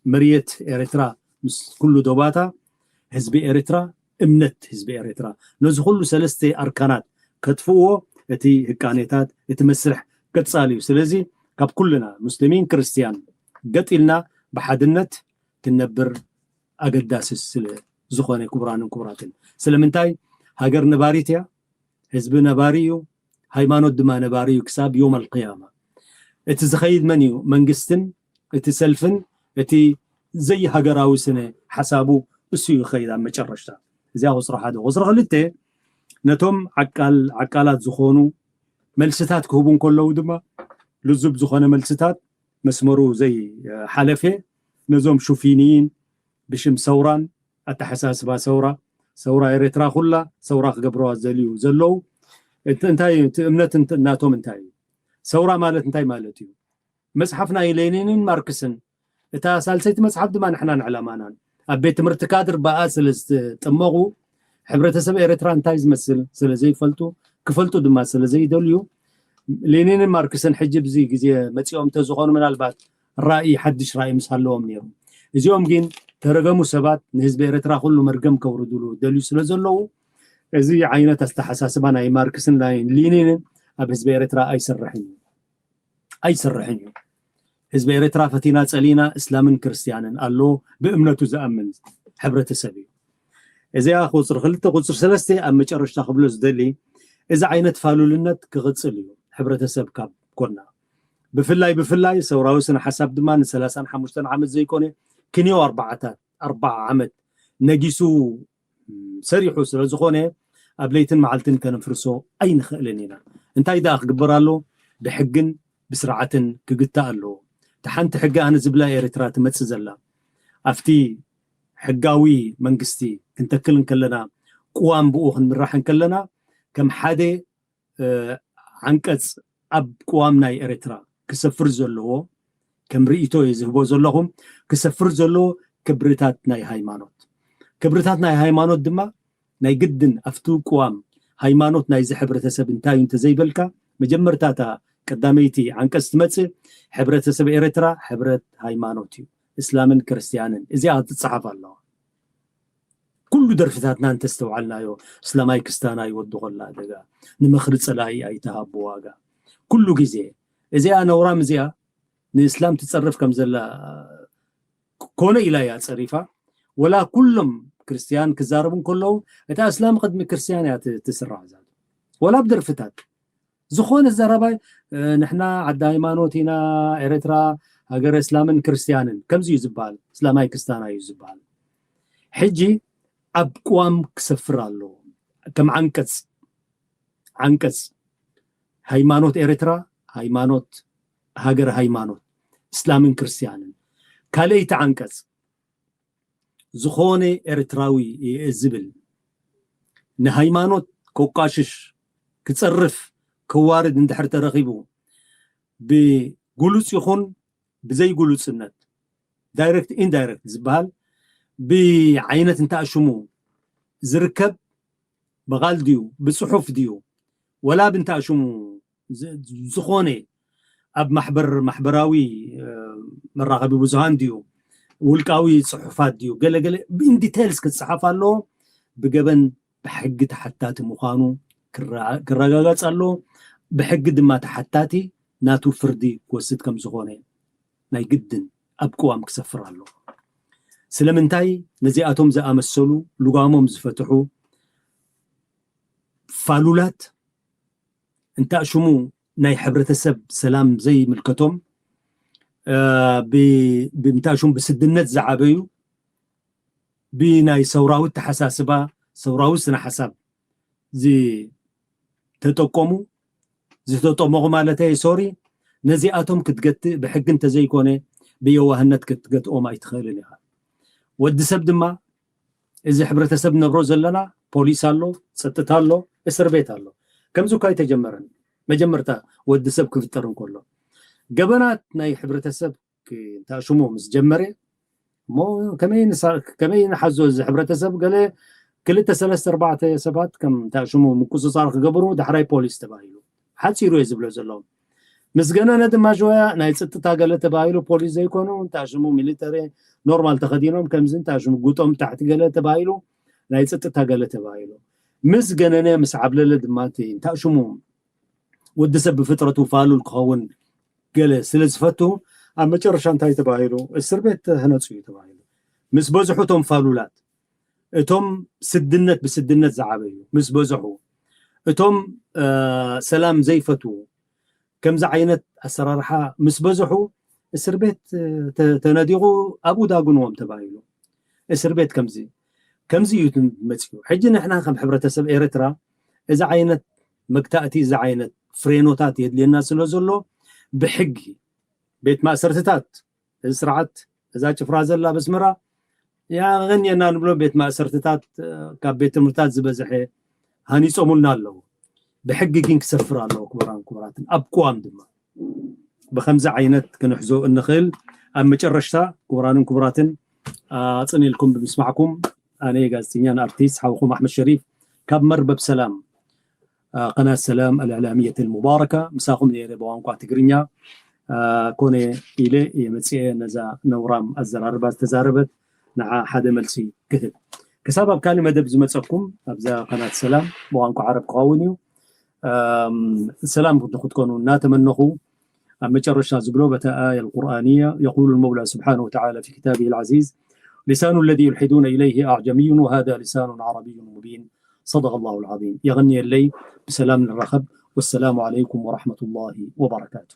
መርየት ኤርትራ ምስ ኩሉ ዶባታ ህዝቢ ኤርትራ እምነት ህዝቢ ኤርትራ ነዚ ኩሉ ሰለስተ ኣርካናት ከጥፍእዎ እቲ ህቃኔታት እቲ መስርሕ ቀጻሊ እዩ። ስለዚ ካብ ኩልና ሙስሊሚን ክርስትያን ገጢልና ብሓድነት ክንነብር ኣገዳሲ ስለ ዝኾነ ክቡራንን ክቡራትን ስለምንታይ ሃገር ነባሪት እያ፣ ህዝቢ ነባሪ እዩ፣ ሃይማኖት ድማ ነባሪ እዩ ክሳብ ዮም ኣልቅያማ። እቲ ዝኸይድ መን እዩ? መንግስትን እቲ ሰልፍን እቲ ዘይሃገራዊ ስነ ሓሳቡ እሱ እዩ ይኸይድ ኣብ መጨረሽታ። እዚኣ ቁፅሪ ሓደ። ቁፅሪ ክልተ ነቶም ዓቃል ዓቃላት ዝኾኑ መልስታት ክህቡ እንከለዉ ድማ ልዙብ ዝኾነ መልስታት መስመሩ ዘይሓለፈ ነዞም ሹፊንይን ብሽም ሰውራን ኣተሓሳስባ ሰውራ ሰውራ ኤርትራ ኩላ ሰውራ ክገብረዋ ዘልዩ ዘለዉ እንታይ እቲ እምነት እናቶም እንታይ እዩ ሰውራ ማለት እንታይ ማለት እዩ መፅሓፍ ናይ ሌኒንን ማርክስን እታ ሳልሰይቲ መፅሓፍ ድማ ንሕናን ዕላማናን ኣብ ቤት ትምህርቲ ካድር ብኣ ስለ ዝጥመቑ ሕብረተሰብ ኤርትራ እንታይ ዝመስል ስለ ዘይፈልጡ ክፈልጡ ድማ ስለ ዘይደልዩ ሌኒንን ማርክስን ሕጂ ብዚ ግዜ መፂኦም እንተዝኾኑ ምናልባት ራእይ ሓድሽ ራእይ ምስ ሃለዎም ነይሩ እዚኦም ግን ተረገሙ ሰባት ንህዝቢ ኤርትራ ኩሉ መርገም ከውርድሉ ደልዩ ስለ ዘለዉ እዚ ዓይነት ኣስተሓሳስባ ናይ ማርክስን ናይ ሊኒንን ኣብ ህዝቢ ኤርትራ ኣይሰርሕን እዩ ኣይሰርሕን እዩ ህዝቢ ኤርትራ ፈቲና ጸሊና እስላምን ክርስትያንን ኣሎ ብእምነቱ ዝኣምን ሕብረተሰብ እዩ እዚኣ ቁፅሪ ክልተ ቁፅሪ ሰለስተ ኣብ መጨረሽታ ክብሎ ዝደሊ እዚ ዓይነት ፋሉልነት ክቕፅል እዩ ሕብረተሰብ ካብ ኮና ብፍላይ ብፍላይ ሰውራዊ ስነ ሓሳብ ድማ ንሰላሳን ሓሙሽተን ዓመት ዘይኮነ ክንዮ ኣርባዓታት ኣርባዓ ዓመት ነጊሱ ሰሪሑ ስለ ዝኾነ ኣብ ለይትን መዓልትን ከነፍርሶ ኣይንኽእልን ኢና። እንታይ ደኣ ክግበር ኣሎ? ብሕግን ብስርዓትን ክግታእ ኣለዎ። እታ ሓንቲ ሕጊ ኣነ ዝብላ ኤርትራ ትመጽእ ዘላ ኣብቲ ሕጋዊ መንግስቲ ክንተክል እንከለና፣ ቅዋም ብኡ ክንምራሕ እንከለና ከም ሓደ ዓንቀፅ ኣብ ቅዋም ናይ ኤርትራ ክሰፍር ዘለዎ ከም ርእይቶ እየ ዝህቦ ዘለኹ። ክሰፍር ዘለዎ ክብርታት ናይ ሃይማኖት፣ ክብርታት ናይ ሃይማኖት ድማ ናይ ግድን ኣብቲ ቅዋም ሃይማኖት ናይዚ ሕብረተሰብ እንታይ እዩ እንተዘይበልካ፣ መጀመርታ እታ ቀዳመይቲ ዓንቀፅ ትመፅእ ሕብረተሰብ ኤርትራ ሕብረት ሃይማኖት እዩ፣ እስላምን ክርስትያንን። እዚኣ ትፀሓፍ ኣለዋ። ኩሉ ደርፍታትና እንተስተውዓልናዮ፣ እስላማይ ክስታናይ ወዲ ኮላ ደጋ፣ ንምኽሪ ጸላኢ ኣይትሃቡ ዋጋ። ኩሉ ግዜ እዚኣ ነውራም እዚኣ ንእስላም ትጸርፍ ከም ዘላ ኮነ ኢላ እያ ጸሪፋ። ወላ ኩሎም ክርስትያን ክዛረቡ እንከለዉ፣ እታ እስላም ቅድሚ ክርስትያን እያ ት-፣ ትስራዕ እዛ። ወላ ብደርፍታት ዝኾነ ዘረባ፣ እ፣ ንሕና ዓዲ ሃይማኖት ኢና፣ ኤርትራ ሃገረ እስላምን ክርስትያንን ከምዚ እዩ ዝበሃል፣ እስላማይ ክስታናይ እዩ ዝበሃል። ሕጂ ኣብ ቅዋም ክሰፍር ኣለዎ። ከም ዓንቀጽ፣ ዓንቀጽ ሃይማኖት ኤርትራ፣ ሃይማኖት ሃገረ ሃይማኖት እስላምን ክርስትያንን። ካልኣይቲ ዓንቀጽ ዝኾነ ኤርትራዊ እየ ዝብል ንሃይማኖት ከቋሽሽ፣ ክጸርፍ፣ ከዋርድ እንድሕር ተረኺቡ ብግሉጽ ይኹን ብዘይግሉጽነት፣ ዳይሬክት ኢንዳይሬክት ዝበሃል ብዓይነት እንተኣሽሙ ዝርከብ ብቓል ድዩ ብጽሑፍ ድዩ ወላ ብእንተኣሽሙ ዝ-፣ ዝኾነ ኣብ ማሕበር፣ ማሕበራዊ፣ እ፣ መራኸቢ ብዙሃን ድዩ ውልቃዊ ጽሑፋት ድዩ ገለ ገለ ብኢን ዲቴልስ ክጸሓፍ ኣለዎ። ብገበን ብሕጊ ተሓታቲ ምዃኑ ክረ-፣ ክረጋገጽ ኣለዎ። ብሕጊ ድማ ተሓታቲ ናቱ ፍርዲ ክወስድ ከም ዝኾነ ናይ ግድን ኣብ ቅዋም ክሰፍር ኣለዎ። ስለምንታይ ነዚኣቶም ዝኣመሰሉ ልጓሞም ዝፈትሑ ፋሉላት እንታ ሽሙ ናይ ሕብረተሰብ ሰላም ዘይምልከቶም፣ እ፣ ብ-፣ ብምንታ ሽሙ ብስድነት ዝዓበዩ፣ ብናይ ሰውራዊ ተሓሳስባ፣ ሰውራዊ ስነ ሓሳብ ዝተጠቀሙ፣ ዝተጠመቑ ማለተይ፣ ሶሪ፣ ነዚኣቶም ክትገትእ ብሕጊ እንተዘይኮነ ብየዋህነት ክትገትኦም ኣይትኽእልን ኢኻ። ወዲ ሰብ ድማ፣ እዚ ሕብረተሰብ ንነብሮ ዘለና ፖሊስ ኣሎ፣ ጸጥታ ኣሎ፣ እስር ቤት ኣሎ። ከምዚ እኳ ኣይተጀመረን። መጀመርታ ወዲ ሰብ ክፍጠር እንከሎ ገበናት ናይ ሕብረተሰብ ክ-፣ እንታ ሽሙ ምስ ጀመረ እሞ ከመይ ንሳ-፣ ከመይ ንሓዞ እዚ ሕብረተሰብ? ገለ ክልተ፣ ሰለስተ፣ ኣርባዕተ ሰባት ከም እንታ ሽሙ ምቁጽጻር ክገብሩ ዳሕራይ ፖሊስ ተባሂሉ። ሓጺሩ እየ ዝብሎ ዘለኹ። ምስ ገነነ ድማ ሸወያ ናይ ጸጥታ ገለ ተባሂሉ፣ ፖሊስ ዘይኮኑ፣ እንታ ሽሙ ሚሊተሪ ኖርማል ተኸዲኖም፣ ከምዚ እንታ ሽሙ ጉጦም ታሕቲ ገለ ተባሂሉ፣ ናይ ጸጥታ ገለ ተባሂሉ። ምስ ገነነ ምስ ዓብለለ ድማ እቲ እንታ ሽሙ ወዲ ሰብ ብፍጥረቱ ፋሉል ክኸውን ገለ ስለ ዝፈቱ፣ ኣብ መጨረሻ እንታይ ተባሂሉ? እስር ቤት ተህነጹ እዩ ተባሂሉ። ምስ በዝሑ እቶም ፋሉላት፣ እቶም ስድነት ብስድነት ዝዓበዩ ምስ በዝሑ፣ እቶም፣ እ፣ ሰላም ዘይፈትዉ፣ ከምዚ ዓይነት ኣሰራርሓ ምስ በዝሑ፣ እስር ቤት፣ እ፣ ተ-፣ ተነዲቑ ኣብኡ ዳጉንዎም ተባሂሉ። እስር ቤት ከምዚ፣ ከምዚ እዩ መጺኡ። ሕጂ ንሕና ከም ሕብረተሰብ ኤርትራ እዚ ዓይነት መግታእቲ፣ እዚ ዓይነት ፍሬኖታት የድልየና ስለ ዘሎ፣ ብሕጊ ቤት ማእሰርትታት፣ እዚ ስርዓት፣ እዛ ጭፍራ ዘላ ኣብ ኣስመራ፣ የቐንየና ንብሎ ቤት ማእሰርትታት፣ እ፣ ካብ ቤት ትምህርትታት ዝበዝሐ ሃኒጾሙልና ኣለዉ። ብሕጊ ግን ክሰፍር ኣለዎ፣ ክቡራን ክቡራትን፣ ኣብ ቅዋም ድማ። ብኸምዚ ዓይነት ክንሕዞ እንኽእል። ኣብ መጨረሽታ፣ ክቡራንን ክቡራትን፣ ኣጽኒልኩም ብምስማዕኩም፣ ኣነ ጋዜጠኛን ኣርቲስት ሓውኹም ኣሕመድ ሸሪፍ ካብ መርበብ ሰላም፣ አ፣ ቀናት ሰላም ኣልእዕላሚየት ኣልሙባረካ፣ ምሳኹም ነይረ ብቋንቋ ትግርኛ፣ አ፣ ኮነ ኢለ እየ መጺኤ ነዛ ነውራም ኣዘራርባ ዝተዛረበት ንዓ ሓደ መልሲ ክህብ። ክሳብ ኣብ ካልእ መደብ ዝመጸኩም ኣብዛ ቀናት ሰላም ብቋንቋ ዓረብ ክኸውን እዩ። ኣም፣ ሰላም ክትኮኑ እናተመነኹ ኣብ መጨረሻ ዝብሎ በታ ኣያ ኣልቁርኣንያ የቁሉ ልመውላ ስብሓነሁ ወተዓላ ፊ ክታቢሂ ልዓዚዝ ሊሳኑ ለዚ ዩልሒዱነ ኢለይሂ ኣዕጀሚዩን ወሃዛ ሊሳኑን ዓረቢዩን ሙቢን። ሰደቀ ላሁ ልዓዚም። የቐንየለይ። ብሰላም ንራኸብ። ወሰላሙ ዓለይኩም ወረሕመቱላሂ ወበረካቱ።